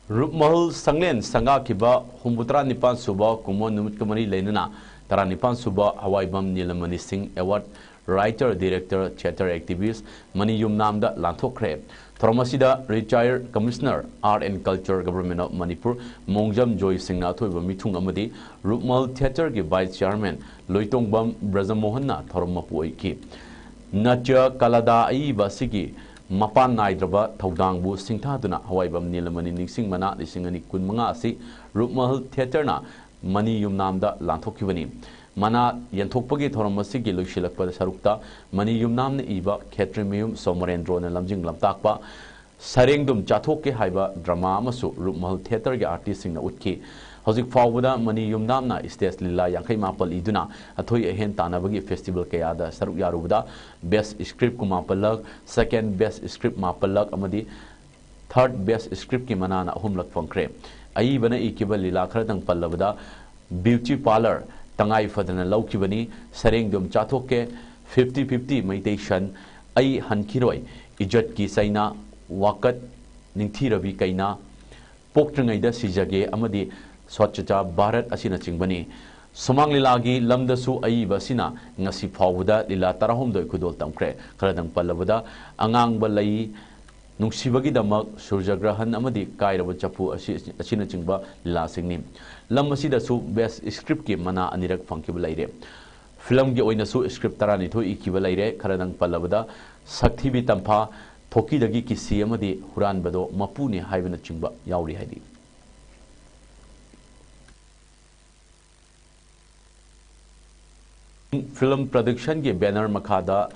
ꯔꯨꯞꯃꯍꯜ ꯁꯪꯂꯦꯟ ꯁꯪꯒꯥꯈꯤꯕ ꯍꯨꯝꯐꯨꯇꯔꯥ ꯅꯤꯄꯥꯟ ꯁꯨꯕ ꯀꯨꯝꯑꯣꯟ ꯅꯨꯃꯤꯠꯀ ꯃꯔꯤ ꯂꯩꯅꯅ ꯇꯔꯥꯅꯤꯄꯥꯟ ꯁꯨꯕ Hawaibam Nilamani Singh award writer, director, theatre activist ꯃꯅꯤ ꯌꯨꯝꯅꯥꯝꯗ ꯂꯥꯟꯊꯣꯛꯈ꯭ꯔꯦ꯫ ꯊꯧꯔꯝ ꯑꯁꯤꯗ retired commissioner art and culture, Government of Manipur ꯃꯣꯡꯖꯝ ꯖꯣꯏ ꯁꯤꯡꯅ ꯑꯊꯣꯏꯕ ꯃꯤꯊꯨꯡ ꯑꯃꯗꯤ ꯔꯨꯞꯃꯜ theatreꯒꯤ vice chairman ꯂꯣꯏꯇꯣꯡꯕꯝ ꯕ꯭ꯔꯖꯃꯣꯍꯟꯅ ꯊꯧꯔꯝ ꯃꯄꯨ ꯑꯣꯏꯈꯤ꯫ ꯅꯥꯇ꯭ꯌ ꯀꯂꯥꯗ ꯑꯏꯕ ꯑꯁꯤꯒꯤ ꯃꯄꯥꯟ ꯅꯥꯏꯗ꯭ꯔꯕ ꯊꯧꯗꯥꯡꯕꯨ ꯁꯤꯡꯊꯥꯗꯨꯅ ꯍꯋꯥꯏꯕꯝ ꯅꯤꯂꯃꯅꯤ ꯅꯤꯡꯁꯤꯡ ꯃꯅꯥ ꯂꯤꯁꯤꯡ ꯑꯅꯤ ꯀꯨꯟꯃꯉꯥ ꯑꯁꯤ ꯔꯨꯞꯃꯍꯜ theatreꯅ ꯃꯅꯤ ꯌꯨꯝꯅꯥꯝꯗ ꯂꯥꯟꯊꯣꯛꯈꯤꯕꯅꯤ꯫ ꯃꯅꯥ ꯌꯦꯟꯊꯣꯛꯄꯒꯤ ꯊꯧꯔꯝ ꯑꯁꯤꯒꯤ ꯂꯣꯏꯁꯤꯜꯂꯛꯄꯗ ꯁꯔꯨꯛꯇ ꯃꯅꯤ ꯌꯨꯝꯅꯥꯝꯅ ꯏꯕ ꯈꯦꯇ꯭ꯔꯤꯃꯌꯨꯝ ꯁꯣꯃꯣꯔꯦꯟꯗ꯭ꯔꯣꯅ ꯂꯝꯖꯤꯡ ꯂꯝꯇꯥꯛꯄ ꯁꯔꯦꯡꯗꯨꯝ ꯆꯥꯊꯣꯛꯀꯦ ꯍꯥꯏꯕ drama ꯑꯃꯁꯨ ꯔꯨꯞꯃꯍꯜ theatreꯒꯤ artistꯁꯤꯡꯅ ꯎꯠꯈꯤ꯫ ꯍꯧꯖꯤꯛ ꯐꯥꯎꯕꯗ ꯃꯅꯤ ꯌꯨꯝꯅꯥꯝꯅ stage ꯂꯤꯂꯥ ꯌꯥꯡꯈꯩ ꯃꯥꯄꯜ ꯏꯗꯨꯅ ꯑꯊꯣꯏ ꯑꯍꯦꯟ ꯇꯥꯟꯅꯕꯒꯤ festival ꯀꯌꯥꯗ ꯁꯔꯨꯛ ꯌꯥꯔꯨꯕꯗ best script ꯀꯨꯟꯃꯥꯄꯜꯂꯛ, second best script ꯃꯥꯄꯜꯂꯛ ꯑꯃꯗꯤ third best scriptꯀꯤ ꯃꯅꯥꯅ ꯑꯍꯨꯝꯂꯛ ꯐꯪꯈ꯭ꯔꯦ꯫ ꯑꯏꯕꯅ ꯏꯈꯤꯕ ꯂꯤꯂꯥ ꯈꯔꯗꯪ ꯄꯜꯂꯕꯗ Beauty Parlour ꯇꯉꯥꯏ ꯐꯗꯅ ꯂꯧꯈꯤꯕꯅꯤ, ꯁꯔꯦꯡꯗꯨꯝ ꯆꯥꯊꯣꯛꯀꯦ, fifty fifty ꯃꯩꯇꯩ ꯁꯟ, ꯑꯩ ꯍꯟꯈꯤꯔꯣꯏ, ꯏꯖꯠꯀꯤ ꯆꯩꯅꯥ, ꯋꯥꯀꯠ, ꯅꯤꯡꯊꯤꯔꯕꯤ ꯀꯩꯅꯥ, ꯄꯣꯛꯇ꯭ꯔꯤꯉꯩꯗ ꯁꯤꯖꯒꯦ ꯑꯃꯗꯤ ꯁ꯭ꯋꯥꯆꯆꯥ ꯚꯥꯔꯠ ꯑꯁꯤꯅꯆꯤꯡꯕꯅꯤ꯫ ꯁꯨꯃꯥꯡ ꯂꯤꯂꯥꯒꯤ ꯂꯝꯗꯁꯨ ꯑꯏꯕ ꯑꯁꯤꯅ ꯉꯁꯤ ꯐꯥꯎꯕꯗ ꯂꯤꯂꯥ ꯇꯔꯥꯍꯨꯝꯗꯣꯏ ꯈꯨꯗꯣꯜ ꯇꯝꯈ꯭ꯔꯦ꯫ ꯈꯔꯗꯪ ꯄꯜꯂꯕꯗ, ꯑꯉꯥꯡꯕ ꯂꯩ, ꯅꯨꯡꯁꯤꯕꯒꯤꯗꯃꯛ, ꯁꯨꯔꯖꯒ꯭ꯔꯍꯟ ꯑꯃꯗꯤ ꯀꯥꯏꯔꯕ ꯆꯐꯨ ꯑꯁꯤ, ꯑꯁꯤꯅꯆꯤꯡꯕ ꯂꯤꯂꯥꯁꯤꯡꯅꯤ꯫ ꯂꯝ ꯑꯁꯤꯗꯁꯨ Best Scriptꯀꯤ ꯃꯅꯥ ꯑꯅꯤꯔꯛ ꯐꯪꯈꯤꯕ ꯂꯩꯔꯦ꯫ ꯐꯤꯂꯝꯒꯤ ꯑꯣꯏꯅꯁꯨ script ꯇꯔꯥꯅꯤꯊꯣꯏ ꯏꯈꯤꯕ ꯂꯩꯔꯦ꯫ ꯈꯔꯗꯪ ꯄꯜꯂꯕꯗ, ꯁꯛꯊꯤꯕꯤ ꯇꯝꯐꯥ, ꯊꯣꯛꯀꯤꯗꯒꯤ ꯀꯤꯁꯤ ꯑꯃꯗꯤ ꯍꯨꯔꯥꯟꯕꯗꯣ ꯃꯄꯨꯅꯤ ꯍꯥꯏꯕꯅꯆꯤꯡꯕ ꯌꯥꯎꯔꯤ ꯍꯥꯏꯔꯤ꯫ Film Productionꯒꯤ banner ꯃꯈꯥꯗ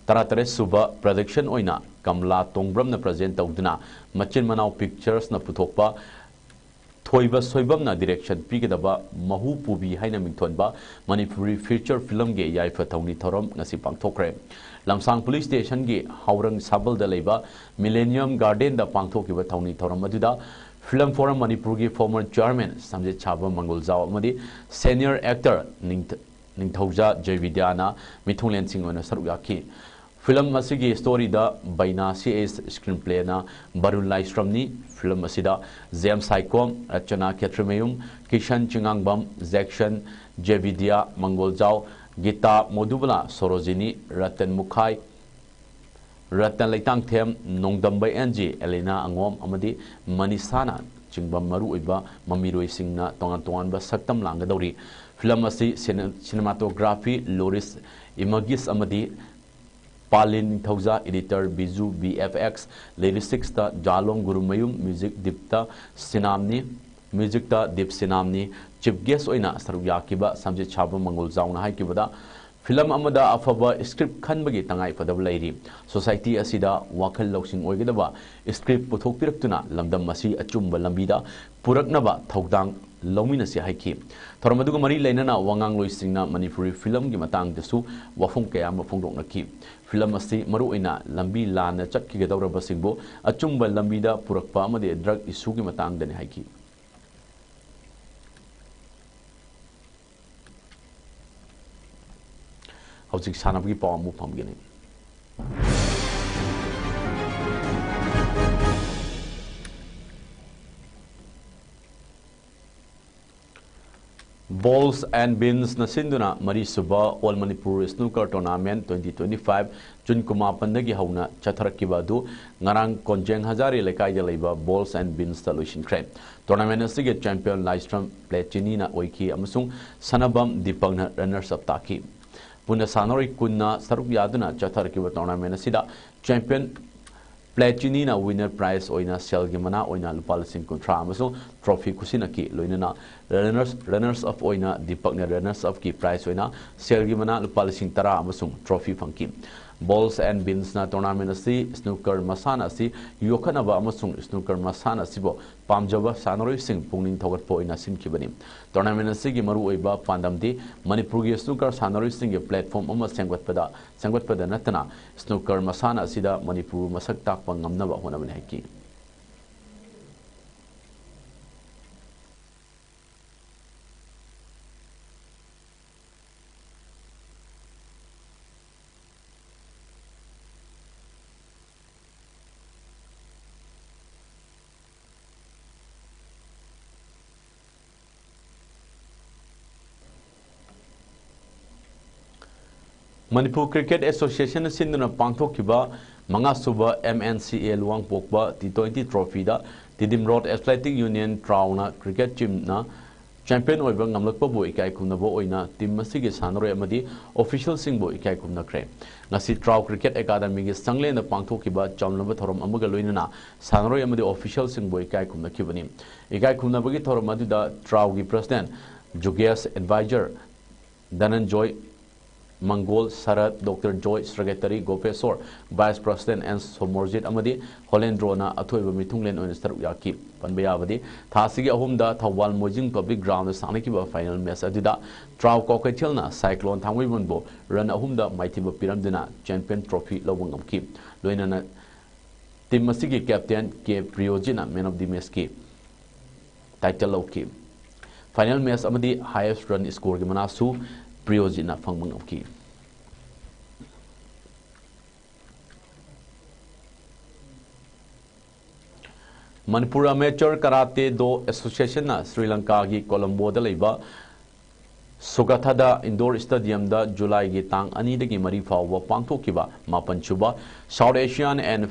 ꯇꯔꯥꯇꯔꯦꯠ ꯁꯨꯕ production ꯑꯣꯏꯅ ꯀꯃꯂꯥ ꯇꯣꯡꯕ꯭ꯔꯝꯅ present ꯇꯧꯗꯨꯅ ꯃꯆꯤꯟ ꯃꯅꯥꯎ Picturesꯅ ꯄꯨꯊꯣꯛꯄ ꯊꯣꯏꯕ ꯁꯣꯏꯕꯝꯅ direction ꯄꯤꯒꯗꯕ ꯃꯍꯨ ꯄꯨꯕꯤ ꯍꯥꯏꯅ ꯃꯤꯡꯊꯣꯟꯕ ꯃꯅꯤꯄꯨꯔꯤ feature filmꯒꯤ ꯌꯥꯏꯐ ꯊꯧꯅꯤ ꯊꯧꯔꯝ ꯉꯁꯤ ꯄꯥꯡꯊꯣꯛꯈ꯭ꯔꯦ꯫ ꯂꯝꯁꯥꯡ police stationꯒꯤ ꯍꯥꯎꯔꯪ ꯁꯥꯕꯜꯗ ꯂꯩꯕ Millennium Gardenꯗ ꯄꯥꯡꯊꯣꯛꯈꯤꯕ ꯊꯧꯅꯤ ꯊꯧꯔꯝ ꯑꯗꯨꯗ Film Forum ꯃꯅꯤꯄꯨꯔꯒꯤ former chairman ꯁꯝꯖꯦꯠ ꯁꯥꯕ ꯃꯪꯒꯣꯜꯖꯥꯎ ꯑꯃꯗꯤ senior actor ꯅꯤꯡꯊ-, ꯅꯤꯡꯊꯧꯖꯥ ꯖꯣꯏꯕꯤꯗ꯭ꯌꯥꯅ ꯃꯤꯊꯨꯡꯂꯦꯟꯁꯤꯡ ꯑꯣꯏꯅ ꯁꯔꯨꯛ ꯌꯥꯈꯤ꯫ Film ꯑꯁꯤꯒꯤ storyꯗ ꯕꯩꯅꯥ C S screenplayꯅ ꯕꯔꯨꯟ ꯂꯥꯏꯁ꯭ꯔꯝꯅꯤ꯫ Film ꯑꯁꯤꯗ James Saikom, Rachna Khetrimayum, Kishan Chingangbam, Jackson, Jebidya, Mangoljao, Gita Modubala, Sorojini, Ratan Mukhai, Ratan Leitangthem, Nongdamba N G, Elina ꯑꯉꯣꯝ ꯑꯃꯗꯤ ꯃꯅꯤꯁꯥꯅ ꯆꯤꯡꯕ ꯃꯔꯨꯑꯣꯏꯕ ꯃꯃꯤꯔꯣꯏꯁꯤꯡꯅ ꯇꯣꯉꯥꯟ ꯇꯣꯉꯥꯟꯕ ꯁꯛꯇꯝ ꯂꯥꯡꯒꯗꯧꯔꯤ꯫ Film ꯑꯁꯤ cine-, cinematography ꯂꯣꯔꯤꯁ ꯏꯃꯒꯤꯁ ꯑꯃꯗꯤ Palin Ningthouja, editor Biju B F X, lyricistꯇ ꯖꯥꯂꯣꯡ ꯒꯨꯔꯨꯃꯌꯨꯝ, music ꯗꯤꯞꯇ ꯁꯤꯅꯥꯝꯅꯤ, musicꯇ ꯗꯤꯞ ꯁꯤꯅꯥꯝꯅꯤ꯫ Chief guest ꯑꯣꯏꯅ ꯁꯔꯨꯛ ꯌꯥꯈꯤꯕ ꯁꯝꯖꯤꯠ ꯁꯥꯕ ꯃꯪꯒꯣꯜꯖꯥꯎꯅ ꯍꯥꯏꯈꯤꯕꯗ, film ꯑꯃꯗ ꯑꯐꯕ script ꯈꯟꯕꯒꯤ ꯇꯉꯥꯏꯐꯗꯕ ꯂꯩꯔꯤ꯫ Society ꯑꯁꯤꯗ ꯋꯥꯈꯜ ꯂꯧꯁꯤꯡ ꯑꯣꯏꯒꯗꯕ script ꯄꯨꯊꯣꯛꯄꯤꯔꯛꯇꯨꯅ ꯂꯝꯗꯝ ꯑꯁꯤ ꯑꯆꯨꯝꯕ ꯂꯝꯕꯤꯗ ꯄꯨꯔꯛꯅꯕ ꯊꯧꯗꯥꯡ ꯂꯧꯃꯤꯟꯅꯁꯤ ꯍꯥꯏꯈꯤ꯫ ꯊꯧꯔꯝ ꯑꯗꯨꯒ ꯃꯔꯤ ꯂꯩꯅꯅ ꯋꯥꯉꯥꯡꯂꯣꯏꯁꯤꯡꯅ ꯃꯅꯤꯄꯨꯔꯤ filmꯒꯤ ꯃꯇꯥꯡꯗꯁꯨ ꯋꯥꯐꯝ ꯀꯌꯥ ꯑꯃ ꯐꯣꯡꯗꯣꯛꯅꯈꯤ꯫ Film ꯑꯁꯤ ꯃꯔꯨꯑꯣꯏꯅ ꯂꯝꯕꯤ ꯂꯥꯟꯅ ꯆꯠꯈꯤꯒꯗꯧꯔꯕꯁꯤꯡꯕꯨ ꯑꯆꯨꯝꯕ ꯂꯝꯕꯤꯗ ꯄꯨꯔꯛꯄ ꯑꯃꯗꯤ drug issueꯒꯤ ꯃꯇꯥꯡꯗꯅꯤ ꯍꯥꯏꯈꯤ꯫ ꯍꯧꯖꯤꯛ ꯁꯥꯟꯅꯕꯒꯤ ꯄꯥꯎ ꯑꯃꯨꯛ ꯐꯪꯒꯅꯤ꯫ Balls and Beansꯅ ꯁꯤꯟꯗꯨꯅ ꯃꯔꯤꯁꯨꯕ All Manipur Snooker Tournament twenty twenty-five June ꯀꯨꯟꯃꯥꯄꯟꯗꯒꯤ ꯍꯧꯅ ꯆꯠꯊꯔꯛꯈꯤꯕ ꯑꯗꯨ ꯉꯔꯥꯡ ꯀꯣꯟꯖꯦꯡ ꯍꯖꯥꯔꯤ ꯂꯩꯀꯥꯏꯗ ꯂꯩꯕ Balls and Beansꯇ ꯂꯣꯏꯁꯤꯟꯈ꯭ꯔꯦ꯫ Tournament ꯑꯁꯤꯒꯤ champion ꯂꯥꯏꯁ꯭ꯔꯝ ꯄ꯭ꯂꯦꯆꯤꯅꯤꯅ ꯑꯣꯏꯈꯤ ꯑꯃꯁꯨꯡ ꯁꯅꯥꯕꯝ ꯗꯤꯄꯛꯅ runners up ꯇꯥꯈꯤ꯫ ꯄꯨꯟꯅ ꯁꯥꯟꯅꯔꯣꯏ ꯀꯨꯟꯅ ꯁꯔꯨꯛ ꯌꯥꯗꯨꯅ ꯆꯠꯊꯔꯛꯈꯤꯕ tournament ꯑꯁꯤꯗ champion ꯄ꯭ꯂꯦꯆꯤꯅꯤꯅ winner prize ꯑꯣꯏꯅ ꯁꯦꯜꯒꯤ ꯃꯅꯥ ꯑꯣꯏꯅ ꯂꯨꯄꯥ ꯂꯤꯁꯤꯡ ꯀꯨꯟꯊ꯭ꯔꯥ ꯑꯃꯁꯨꯡ trophy ꯈꯨꯠꯁꯤꯟꯅꯈꯤ꯫ ꯂꯣꯏꯅꯅ runners, runners up ꯑꯣꯏꯅ ꯗꯤꯄꯛꯅ runners upꯀꯤ prize ꯑꯣꯏꯅ ꯁꯦꯜꯒꯤ ꯃꯅꯥ ꯂꯨꯄꯥ ꯂꯤꯁꯤꯡ ꯇꯔꯥ ꯑꯃꯁꯨꯡ trophy ꯐꯪꯈꯤ꯫ Balls and Beansꯅ tournament ꯑꯁꯤ snooker ꯃꯁꯥꯟꯅ ꯑꯁꯤ ꯌꯣꯛꯈꯠꯅꯕ ꯑꯃꯁꯨꯡ snooker ꯃꯁꯥꯟꯅ ꯑꯁꯤꯕꯨ ꯄꯥꯝꯖꯕ ꯁꯥꯟꯅꯔꯣꯏꯁꯤꯡ ꯄꯨꯛꯅꯤꯡ ꯊꯧꯒꯠꯄ ꯑꯣꯏꯅ ꯁꯤꯟꯈꯤꯕꯅꯤ꯫ Tournament ꯑꯁꯤꯒꯤ ꯃꯔꯨꯑꯣꯏꯕ ꯄꯥꯟꯗꯝꯗꯤ ꯃꯅꯤꯄꯨꯔꯒꯤ snooker ꯁꯥꯟꯅꯔꯣꯏꯁꯤꯡꯒꯤ platform ꯑꯃ ꯁꯦꯝꯒꯠꯄꯗ, ꯁꯦꯝꯒꯠꯄꯗ ꯅꯠꯇꯅ snooker ꯃꯁꯥꯟꯅ ꯑꯁꯤꯗ ꯃꯅꯤꯄꯨꯔ ꯃꯁꯛ ꯇꯥꯛꯄ ꯉꯝꯅꯕ ꯍꯣꯠꯅꯕꯅꯤ ꯍꯥꯏꯈꯤ꯫ Manipur Cricket Associationꯅ ꯁꯤꯟꯗꯨꯅ ꯄꯥꯡꯊꯣꯛꯈꯤꯕ ꯃꯉꯥꯁꯨꯕ M N C A ꯂꯨꯋꯥꯡꯄꯣꯛꯄ T twenty trophyꯗ Tiddim Road Athletic Union ꯇ꯭ꯔꯥꯎꯅ cricket teamꯅ champion ꯑꯣꯏꯕ ꯉꯝꯂꯛꯄꯕꯨ ꯏꯀꯥꯏ ꯈꯨꯝꯅꯕ ꯑꯣꯏꯅ team ꯑꯁꯤꯒꯤ ꯁꯥꯟꯅꯔꯣꯏ ꯑꯃꯗꯤ officialꯁꯤꯡꯕꯨ ꯏꯀꯥꯏ ꯈꯨꯝꯅꯈ꯭ꯔꯦ꯫ ꯉꯁꯤ ꯇ꯭ꯔꯥꯎ Cricket Academyꯒꯤ ꯁꯪꯂꯦꯟꯗ ꯄꯥꯡꯊꯣꯛꯈꯤꯕ ꯆꯝꯂꯕ ꯊꯧꯔꯝ ꯑꯃꯒ ꯂꯣꯏꯅꯅ ꯁꯥꯟꯅꯔꯣꯏ ꯑꯃꯗꯤ officialꯁꯤꯡꯕꯨ ꯏꯀꯥꯏ ꯈꯨꯝꯅꯈꯤꯕꯅꯤ꯫ ꯏꯀꯥꯏ ꯈꯨꯝꯅꯕꯒꯤ ꯊꯧꯔꯝ ꯑꯗꯨꯗ ꯇ꯭ꯔꯥꯎꯒꯤ president ꯖꯨꯒꯦꯁ, advisor ꯙꯅꯟꯖꯣꯏ, ꯃꯪꯒꯣꯜ, ꯁꯔꯠ, Doctor ꯖꯣꯏ, secretary ꯒꯣꯄꯦꯁꯣꯔ, vice president N Somorjit ꯑꯃꯗꯤ ꯍꯣꯂꯦꯟꯗ꯭ꯔꯣꯅ ꯑꯊꯣꯏꯕ ꯃꯤꯊꯨꯡꯂꯦꯟ ꯑꯣꯏꯅ ꯁꯔꯨꯛ ꯌꯥꯈꯤ꯫ ꯄꯟꯕ ꯌꯥꯕꯗꯤ, ꯊꯥ ꯑꯁꯤꯒꯤ ꯑꯍꯨꯝꯗ ꯊꯧꯕꯥꯜ ꯃꯣꯏꯖꯤꯡ public groundꯗ ꯁꯥꯟꯅꯈꯤꯕ final match ꯑꯗꯨꯗ ꯇ꯭ꯔꯥꯎ ꯀ꯭ꯋꯥꯀꯩꯊꯦꯜꯅ Cyclone ꯊꯥꯡꯃꯩꯕꯟꯕꯨ run ꯑꯍꯨꯝꯗ ꯃꯥꯏꯊꯤꯕ ꯄꯤꯔꯝꯗꯨꯅ champion trophy ꯂꯧꯕ ꯉꯝꯈꯤ꯫ ꯂꯣꯏꯅꯅ team ꯑꯁꯤꯒꯤ captain K ꯄ꯭ꯔꯤꯌꯣꯖꯤꯠꯅ man of the matchꯀꯤ title ꯂꯧꯈꯤ꯫ Final match ꯑꯃꯗꯤ highest run scoreꯒꯤ ꯃꯅꯥꯁꯨ ꯄ꯭ꯔꯤꯌꯣꯖꯤꯠꯅ ꯐꯪꯕ ꯉꯝꯈꯤ꯫ Manipur Amateur Karate Do Associationꯅ Shri ꯂꯪꯀꯥꯒꯤ ꯀꯣꯂꯝꯕꯣꯗ ꯂꯩꯕ ꯁꯣꯒꯊꯥꯗ ꯏꯟꯗꯣꯔ ꯁ꯭ꯇꯦꯗꯤꯌꯝꯗ ꯖꯨꯂꯥꯏꯒꯤ ꯇꯥꯡ ꯑꯅꯤꯗꯒꯤ ꯃꯔꯤ ꯐꯥꯎꯕ ꯄꯥꯡꯊꯣꯛꯈꯤꯕ ꯃꯥꯄꯟꯁꯨꯕ South Asian and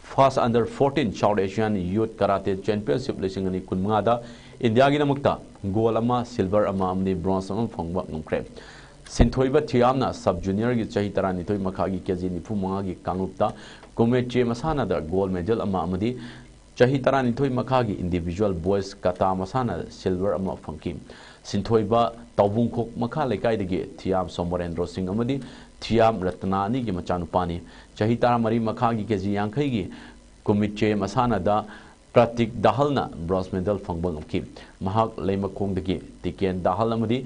First Under fourteen South Asian Youth Karate Championship ꯂꯤꯁꯤꯡ ꯑꯅꯤ ꯀꯨꯟꯃꯉꯥꯗ ꯏꯟꯗꯤꯌꯥꯒꯤꯗꯃꯛꯇ ꯒꯣꯜ ꯑꯃ, ꯁꯤꯜꯚꯔ ꯑꯃ ꯑꯃꯗꯤ ꯕ꯭ꯔꯣꯟꯖ ꯑꯃ ꯐꯪꯕ ꯉꯝꯈ꯭ꯔꯦ꯫ ꯁꯤꯟꯊꯣꯏꯕ ꯊꯤꯌꯥꯝꯅ ꯁꯕ ꯖꯨꯅꯤꯌꯔꯒꯤ ꯆꯍꯤ ꯇꯔꯥꯅꯤꯊꯣꯏ ꯃꯈꯥꯒꯤ ꯀꯦ ꯖꯤ ꯅꯤꯐꯨ ꯃꯉꯥꯒꯤ ꯀꯥꯡꯂꯨꯞꯇ ꯀꯨꯃꯦꯠꯆꯦ ꯃꯁꯥꯟꯅꯗ ꯒꯣꯜ ꯃꯦꯗꯜ ꯑꯃ ꯑꯃꯗꯤ ꯆꯍꯤ ꯇꯔꯥꯅꯤꯊꯣꯏ ꯃꯈꯥꯒꯤ ꯏꯟꯗꯤꯚꯤꯖꯨꯋꯦꯜ ꯕꯣꯏꯁ ꯀꯇꯥ ꯃꯁꯥꯟꯅꯗ ꯁꯤꯜꯚꯔ ꯑꯃ ꯐꯪꯈꯤ꯫ ꯁꯤꯟꯊꯣꯏꯕ ꯇꯥꯎꯕꯨꯡꯈꯣꯛ ꯃꯈꯥ ꯂꯩꯀꯥꯏꯗꯒꯤ ꯊꯤꯌꯥꯝ ꯁꯣꯃꯣꯔꯦꯟꯗ꯭ꯔꯣ ꯁꯤꯡ ꯑꯃꯗꯤ ꯊꯤꯌꯥꯝ ꯔꯇꯅꯥ ꯑꯅꯤꯒꯤ ꯃꯆꯥꯅꯨꯄꯥꯅꯤ꯫ ꯆꯍꯤ ꯇꯔꯥꯃꯔꯤ ꯃꯈꯥꯒꯤ ꯀꯦ ꯖꯤ ꯌꯥꯡꯈꯩꯒꯤ ꯀꯨꯃꯤꯠꯆꯦ ꯃꯁꯥꯟꯅꯗ ꯄ꯭ꯔꯇꯤꯛ ꯗꯥꯍꯜꯅ ꯕ꯭ꯔꯣꯟꯖ ꯃꯦꯗꯜ ꯐꯪꯕ ꯉꯝꯈꯤ꯫ ꯃꯍꯥꯛ ꯂꯩꯃꯈꯣꯡꯗꯒꯤ ꯇꯤꯀꯦꯟ ꯗꯥꯍꯜ ꯑꯃꯗꯤ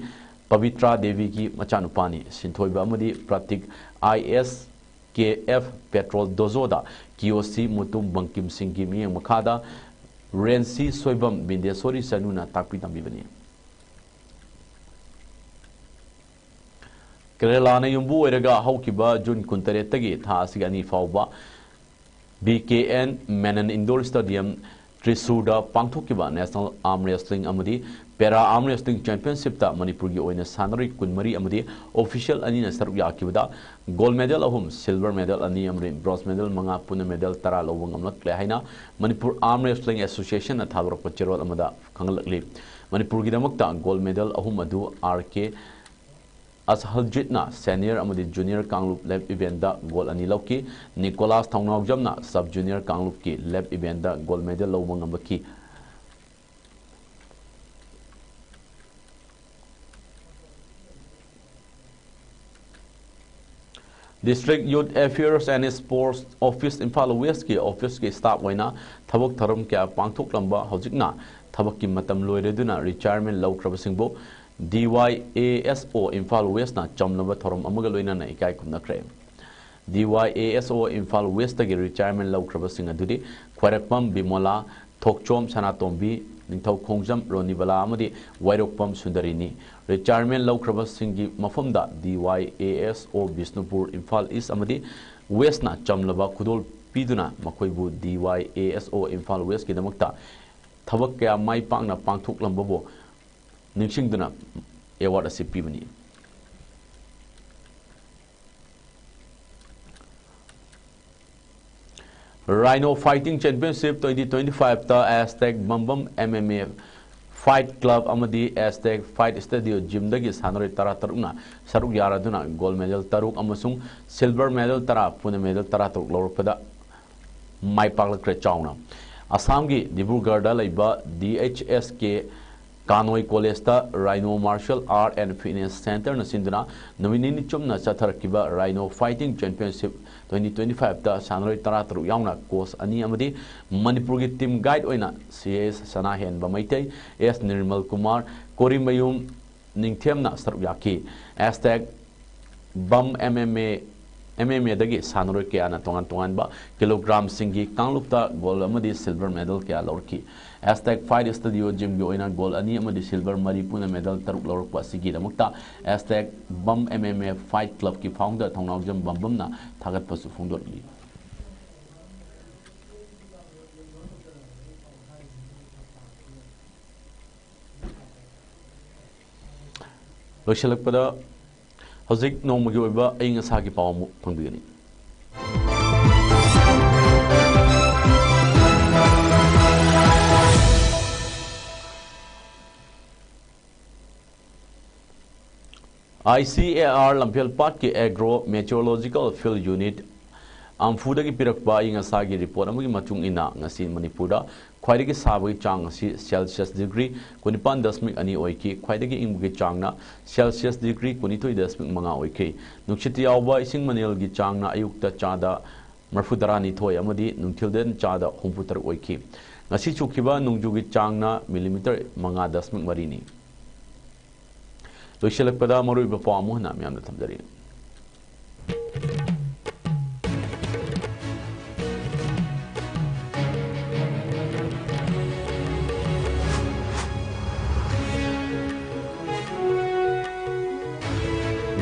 ꯄꯕꯤꯇ꯭ꯔꯥ ꯗꯦꯕꯤꯒꯤ ꯃꯆꯥꯅꯨꯄꯥꯅꯤ꯫ ꯁꯤꯟꯊꯣꯏꯕ ꯑꯃꯗꯤ ꯄ꯭ꯔꯇꯤꯛ ꯑꯥꯏ ꯑꯦꯁ ꯀꯦ ꯑꯦꯐ ꯄꯦꯇ꯭ꯔꯣꯜ ꯗꯣꯖꯣꯗ ꯀꯤꯌꯣꯁꯤ ꯃꯨꯇꯨꯝ ꯕꯪꯀꯤꯝ ꯁꯤꯡꯒꯤ ꯃꯤꯠꯌꯦꯡ ꯃꯈꯥꯗ ꯔꯦꯟꯁꯤ ꯁꯣꯏꯕꯝ ꯕꯤꯟꯗꯦꯁꯣꯔꯤ ꯆꯅꯨꯅ ꯇꯥꯛꯄꯤ ꯇꯝꯕꯤꯕꯅꯤ꯫ ꯀꯦꯔꯦꯂꯥꯅ ꯌꯨꯝꯕꯨ ꯑꯣꯏꯔꯒ ꯍꯧꯈꯤꯕ ꯖꯨꯟ ꯀꯨꯟꯇꯔꯦꯠꯇꯒꯤ ꯊꯥ ꯑꯁꯤꯒꯤ ꯑꯅꯤ ꯐꯥꯎꯕ B K N Menon indoor stadium ꯇ꯭ꯔꯤꯁꯨꯔꯗ ꯄꯥꯡꯊꯣꯛꯈꯤꯕ ꯅꯦꯁꯅꯦꯜ ꯑꯥꯔꯝ ꯔꯦꯁꯂꯤꯡ ꯑꯃꯗꯤ ꯄꯦꯔꯥ ꯑꯥꯔꯝ ꯔꯦꯁꯂꯤꯡ ꯆꯦꯝꯄꯤꯌꯟꯁꯤꯞꯇ ꯃꯅꯤꯄꯨꯔꯒꯤ ꯑꯣꯏꯅ ꯁꯥꯟꯅꯔꯣꯏ ꯀꯨꯟꯃꯔꯤ ꯑꯃꯗꯤ ꯑꯣꯐꯤꯁꯤꯌꯦꯜ ꯑꯅꯤꯅ ꯁꯔꯨꯛ ꯌꯥꯈꯤꯕꯗ ꯒꯣꯜ ꯃꯦꯗꯜ ꯑꯍꯨꯝ, ꯁꯤꯜꯚꯔ ꯃꯦꯗꯜ ꯑꯅꯤ ꯑꯃꯗꯤ ꯕ꯭ꯔꯣꯟꯖ ꯃꯦꯗꯜ ꯃꯉꯥ ꯄꯨꯟꯅ ꯃꯦꯗꯜ ꯇꯔꯥ ꯂꯧꯕ ꯉꯝꯂꯛꯂꯦ ꯍꯥꯏꯅ ꯃꯅꯤꯄꯨꯔ ꯑꯥꯔꯝ ꯔꯦꯁꯂꯤꯡ ꯑꯦꯁꯣꯁꯤꯌꯦꯁꯟꯅ ꯊꯥꯗꯣꯔꯛꯄ ꯆꯦꯔꯣꯜ ꯑꯃꯗ ꯈꯪꯍꯜꯂꯛꯂꯤ꯫ ꯃꯅꯤꯄꯨꯔꯒꯤꯗꯃꯛꯇ ꯒꯣꯜ ꯃꯦꯗꯜ ꯑꯍꯨꯝ ꯑꯗꯨ ꯑꯥꯔ ꯀꯦ ꯑꯁꯍꯜꯖꯤꯠꯅ ꯁꯦꯅꯤꯌꯔ ꯑꯃꯗꯤ ꯖꯨꯅꯤꯌꯔ ꯀꯥꯡꯂꯨꯞ ꯂꯦꯞ ꯏꯚꯦꯟꯗ ꯒꯣꯜ ꯑꯅꯤ ꯂꯧꯈꯤ꯫ ꯅꯤꯀꯣꯂꯥꯁ ꯊꯧꯅꯥꯎꯖꯝꯅ ꯁꯕ ꯖꯨꯅꯤꯌꯔ ꯀꯥꯡꯂꯨꯞꯀꯤ ꯂꯦꯞ ꯏꯚꯦꯟꯗ ꯒꯣꯜ ꯃꯦꯗꯜ ꯂꯧꯕ ꯉꯝꯂꯛꯈꯤ꯫ District Youth Affairs and Sports Office, Imphal ꯋꯦꯁꯀꯤ ꯑꯣꯐꯤꯁꯀꯤ ꯁ꯭ꯇꯥꯐ ꯑꯣꯏꯅ ꯊꯕꯛ ꯊꯧꯔꯝ ꯀꯌꯥ ꯄꯥꯡꯊꯣꯛꯂꯝꯕ ꯍꯧꯖꯤꯛꯅ ꯊꯕꯛꯀꯤ ꯃꯇꯝ ꯂꯣꯏꯔꯗꯨꯅ retirement ꯂꯧꯈ꯭ꯔꯕꯁꯤꯡꯕꯨ D Y A S ꯑꯣ ꯏꯝꯐꯥꯜ ꯋꯦꯁꯅ ꯆꯝꯂꯕ ꯊꯧꯔꯝ ꯑꯃꯒ ꯂꯣꯏꯅꯅ ꯏꯀꯥꯏ ꯈꯨꯝꯅꯈ꯭ꯔꯦ꯫ ꯗꯤ ꯋꯥꯏ ꯑꯦ ꯑꯦꯁ ꯑꯣ ꯏꯝꯐꯥꯜ ꯋꯦꯁꯇꯒꯤ ꯔꯤꯇꯥꯌꯔꯃꯦꯟ ꯂꯧꯈ꯭ꯔꯕꯁꯤꯡ ꯑꯗꯨꯗꯤ ꯈ꯭ꯋꯥꯏꯔꯥꯛꯄꯝ ꯕꯤꯃꯣꯂꯥ, ꯊꯣꯛꯆꯣꯝ ꯁꯅꯥꯇꯣꯝꯕꯤ, ꯅꯤꯡꯊꯧ ꯈꯣꯡꯖꯝ ꯔꯣꯅꯤꯕꯂꯥ ꯑꯃꯗꯤ ꯋꯥꯏꯔꯣꯛꯄꯝ ꯁꯨꯟꯗꯔꯤꯅꯤ꯫ ꯔꯤꯇꯥꯌꯔꯃꯦꯟ ꯂꯧꯈ꯭ꯔꯕꯁꯤꯡꯒꯤ ꯃꯐꯝꯗ ꯗꯤ ꯋꯥꯏ ꯑꯦ ꯑꯦꯁ ꯑꯣ ꯕꯤꯁꯅꯨꯄꯨꯔ, ꯏꯝꯐꯥꯜ ꯏꯁ ꯑꯃꯗꯤ ꯋꯦꯁꯅ ꯆꯝꯂꯕ ꯈꯨꯗꯣꯜ ꯄꯤꯗꯨꯅ ꯃꯈꯣꯏꯕꯨ ꯗꯤ ꯋꯥꯏ ꯑꯦ ꯑꯦꯁ ꯑꯣ ꯏꯝꯐꯥꯜ ꯋꯦꯁꯀꯤꯗꯃꯛꯇ ꯊꯕꯛ ꯀꯌꯥ ꯃꯥꯏ ꯄꯥꯛꯅ ꯄꯥꯡꯊꯣꯛꯂꯝꯕꯕꯨ ꯅꯤꯡꯁꯤꯡꯗꯨꯅ ꯑꯦꯋꯥꯔꯗ ꯑꯁꯤ ꯄꯤꯕꯅꯤ꯫ Rhino Fighting Championship twenty twenty-five ꯇ Aztec ꯕꯝꯕꯝ M M A Fight Club ꯑꯃꯗꯤ Aztec Fight Studio Gym ꯗꯒꯤ ꯁꯥꯟꯅꯔꯣꯏ ꯇꯔꯥꯇꯔꯨꯛꯅ ꯁꯔꯨꯛ ꯌꯥꯔꯗꯨꯅ gold medal ꯇꯔꯨꯛ ꯑꯃꯁꯨꯡ silver medal ꯇꯔꯥ, ꯄꯨꯟꯅ medal ꯇꯔꯥꯇꯔꯨꯛ ꯂꯧꯔꯛꯄꯗ ꯃꯥꯏ ꯄꯥꯛꯂꯛꯈ꯭ꯔꯦ ꯆꯥꯎꯅ꯫ ꯑꯁꯥꯝꯒꯤ ꯗꯤꯕ꯭ꯔꯨꯒꯔꯗ ꯂꯩꯕ D H S K ꯀꯥꯅꯣꯏ ꯀꯣꯂꯦꯖꯇ Rhino Martial Art and Fitness Center ꯅ ꯁꯤꯟꯗꯨꯅ ꯅꯨꯃꯤꯠ ꯅꯤꯅꯤ ꯆꯨꯞꯅ ꯆꯠꯊꯔꯛꯈꯤꯕ Rhino Fighting Championship twenty twenty-five ꯇ ꯁꯥꯟꯅꯔꯣꯏ ꯇꯔꯥꯇꯔꯨꯛ ꯌꯥꯎꯅ coach ꯑꯅꯤ ꯑꯃꯗꯤ ꯃꯅꯤꯄꯨꯔꯒꯤ team guide ꯑꯣꯏꯅ C S ꯁꯅꯥꯍꯦꯟꯕ Meitei, S Nirmal Kumar, ꯀꯣꯔꯤꯃꯌꯨꯝ ꯅꯤꯡꯊꯦꯝꯅ ꯁꯔꯨꯛ ꯌꯥꯈꯤ꯫ Aztec ꯕꯝ M M A, M M A ꯗꯒꯤ ꯁꯥꯟꯅꯔꯣꯏ ꯀꯌꯥꯅ ꯇꯣꯉꯥꯟ ꯇꯣꯉꯥꯟꯕ ꯀꯤꯂꯣꯒ꯭ꯔꯥꯝꯁꯤꯡꯒꯤ ꯀꯥꯡꯂꯨꯞꯇ gold ꯑꯃꯗꯤ silver medal ꯀꯌꯥ ꯂꯧꯔꯛꯈꯤ꯫ Aztec Fight Studio Gym ꯒꯤ ꯑꯣꯏꯅ gold ꯑꯅꯤ ꯑꯃꯗꯤ silver ꯃꯔꯤ, ꯄꯨꯟꯅ medal ꯇꯔꯨꯛ ꯂꯧꯔꯛꯄ ꯑꯁꯤꯒꯤꯗꯃꯛꯇ Aztec ꯕꯝ M M A Fight Club ꯀꯤ founder ꯊꯧꯅꯥꯎꯖꯝ ꯕꯝꯕꯝꯅ ꯊꯥꯒꯠꯄꯁꯨ ꯐꯣꯡꯗꯣꯛꯂꯤ꯫ ꯂꯣꯏꯁꯤꯜꯂꯛꯄꯗ ꯍꯧꯖꯤꯛ ꯅꯣꯡꯃꯒꯤ ꯑꯣꯏꯕ ꯑꯏꯪ ꯑꯁꯥꯒꯤ ꯄꯥꯎ ꯑꯃꯨꯛ ꯐꯪꯕꯤꯒꯅꯤ꯫ I C A R ꯂꯝꯐꯦꯜ ꯄꯥꯠꯀꯤ Agro Meteorological Field Unit ꯑꯝꯐꯨꯗꯒꯤ ꯄꯤꯔꯛꯄ ꯑꯏꯪ ꯑꯁꯥꯒꯤ report ꯑꯃꯒꯤ ꯃꯇꯨꯡ ꯏꯟꯅ, ꯉꯁꯤ ꯃꯅꯤꯄꯨꯔꯗ ꯈ꯭ꯋꯥꯏꯗꯒꯤ ꯁꯥꯕꯒꯤ ꯆꯥꯡ ꯑꯁꯤ Celsius degree ꯀꯨꯟꯅꯤꯄꯥꯟ ꯗꯁꯃꯤꯛ ꯑꯅꯤ ꯑꯣꯏꯈꯤ꯫ ꯈ꯭ꯋꯥꯏꯗꯒꯤ ꯏꯪꯕꯒꯤ ꯆꯥꯡꯅ Celsius degree ꯀꯨꯟꯅꯤꯊꯣꯏ ꯗꯁꯃꯤꯛ ꯃꯉꯥ ꯑꯣꯏꯈꯤ꯫ ꯅꯨꯡꯁꯤꯠ ꯌꯥꯎꯕ ꯏꯁꯤꯡ ꯃꯅꯤꯜꯒꯤ ꯆꯥꯡꯅ ꯑꯌꯨꯛꯇ ꯆꯥꯗ ꯃꯔꯤꯐꯨ ꯇꯔꯥꯅꯤꯊꯣꯏ ꯑꯃꯗꯤ ꯅꯨꯡꯊꯤꯜꯗ ꯆꯥꯗ ꯍꯨꯝꯐꯨ ꯇꯔꯨꯛ ꯑꯣꯏꯈꯤ꯫ ꯉꯁꯤ ꯆꯨꯈꯤꯕ ꯅꯣꯡꯖꯨꯒꯤ ꯆꯥꯡꯅ millimeter ꯃꯉꯥ ꯗꯁꯃꯤꯛ ꯃꯔꯤꯅꯤ꯫ ꯂꯣꯏꯁꯤꯜꯂꯛꯄꯗ ꯃꯔꯨꯑꯣꯏꯕ ꯄꯥꯎ ꯑꯃꯨꯛ ꯍꯟꯅ ꯃꯌꯥꯝꯗ ꯊꯝꯖꯔꯤ꯫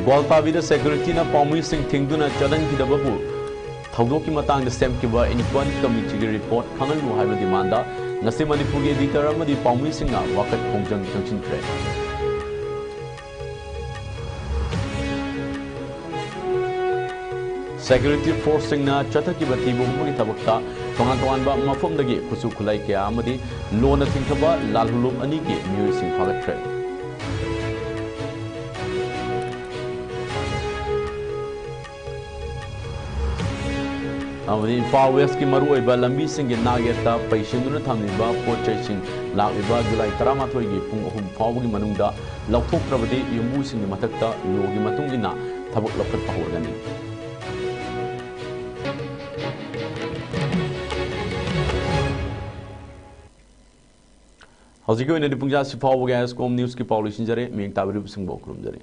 ꯒ꯭ꯋꯥꯜꯄꯥꯕꯤꯗ security ꯅ ꯄꯥꯎꯃꯤꯁꯤꯡ ꯊꯤꯡꯗꯨꯅ ꯆꯠꯍꯟꯈꯤꯗꯕꯕꯨ ꯊꯧꯗꯣꯛꯀꯤ ꯃꯇꯥꯡꯗ ꯁꯦꯝꯈꯤꯕ inquiry committee ꯒꯤ report ꯈꯪꯍꯜꯂꯨ ꯍꯥꯏꯕ demand ꯉꯁꯤ ꯃꯅꯤꯄꯨꯔꯒꯤ editor ꯑꯃꯗꯤ ꯄꯥꯎꯃꯤꯁꯤꯡꯅ ꯋꯥꯀꯠ ꯈꯣꯡꯖꯪ ꯆꯪꯁꯤꯟꯈ꯭ꯔꯦ꯫ Security forceꯁꯤꯡꯅ ꯆꯠꯊꯈꯤꯕ ꯊꯤꯕ ꯍꯨꯝꯕꯒꯤ ꯊꯕꯛꯇ ꯇꯣꯉꯥꯟ ꯇꯣꯉꯥꯟꯕ ꯃꯐꯝꯗꯒꯤ ꯈꯨꯠꯁꯨ ꯈꯨꯠꯂꯥꯏ ꯀꯌꯥ ꯑꯃꯗꯤ ꯂꯣꯟꯅ ꯊꯤꯡꯊꯕ ꯂꯥꯜꯍꯨꯂꯨꯞ ꯑꯅꯤꯒꯤ ꯃꯤꯑꯣꯏꯁꯤꯡ ꯐꯥꯒꯠꯈ꯭ꯔꯦ꯫ ꯑꯃꯗꯤ ꯏꯝꯐꯥꯜ Westꯀꯤ ꯃꯔꯨꯑꯣꯏꯕ ꯂꯝꯕꯤꯁꯤꯡꯒꯤ ꯅꯥꯛꯌꯦꯠꯇ ꯄꯩꯁꯤꯟꯗꯨꯅ ꯊꯝꯂꯤꯕ ꯄꯣꯠ ꯆꯩꯁꯤꯡ ꯂꯥꯛꯂꯤꯕ ꯖꯨꯂꯥꯏ ꯇꯔꯥꯃꯥꯊꯣꯏꯒꯤ ꯄꯨꯡ ꯑꯍꯨꯝ ꯐꯥꯎꯕꯒꯤ ꯃꯅꯨꯡꯗ ꯂꯧꯊꯣꯛꯇ꯭ꯔꯕꯗꯤ ꯌꯨꯝꯕꯨꯁꯤꯡꯒꯤ ꯃꯊꯛꯇ lawꯒꯤ ꯃꯇꯨꯡ ꯏꯟꯅ ꯊꯕꯛ ꯂꯧꯈꯠꯄ ꯍꯧꯔꯒꯅꯤ꯫ ꯍꯧꯖꯤꯛꯀꯤ ꯑꯣꯏꯅꯗꯤ ꯄꯨꯡꯖꯥ ꯑꯁꯤ ꯐꯥꯎꯕꯒꯤ Ascom Newsꯀꯤ ꯄꯥꯎ ꯂꯣꯏꯁꯤꯟꯖꯔꯦ꯫ ꯃꯤꯠꯌꯦꯡ ꯇꯥꯕꯤꯔꯤꯕꯁꯤꯡꯕꯨ ꯈꯨꯔꯨꯝꯖꯔꯤ꯫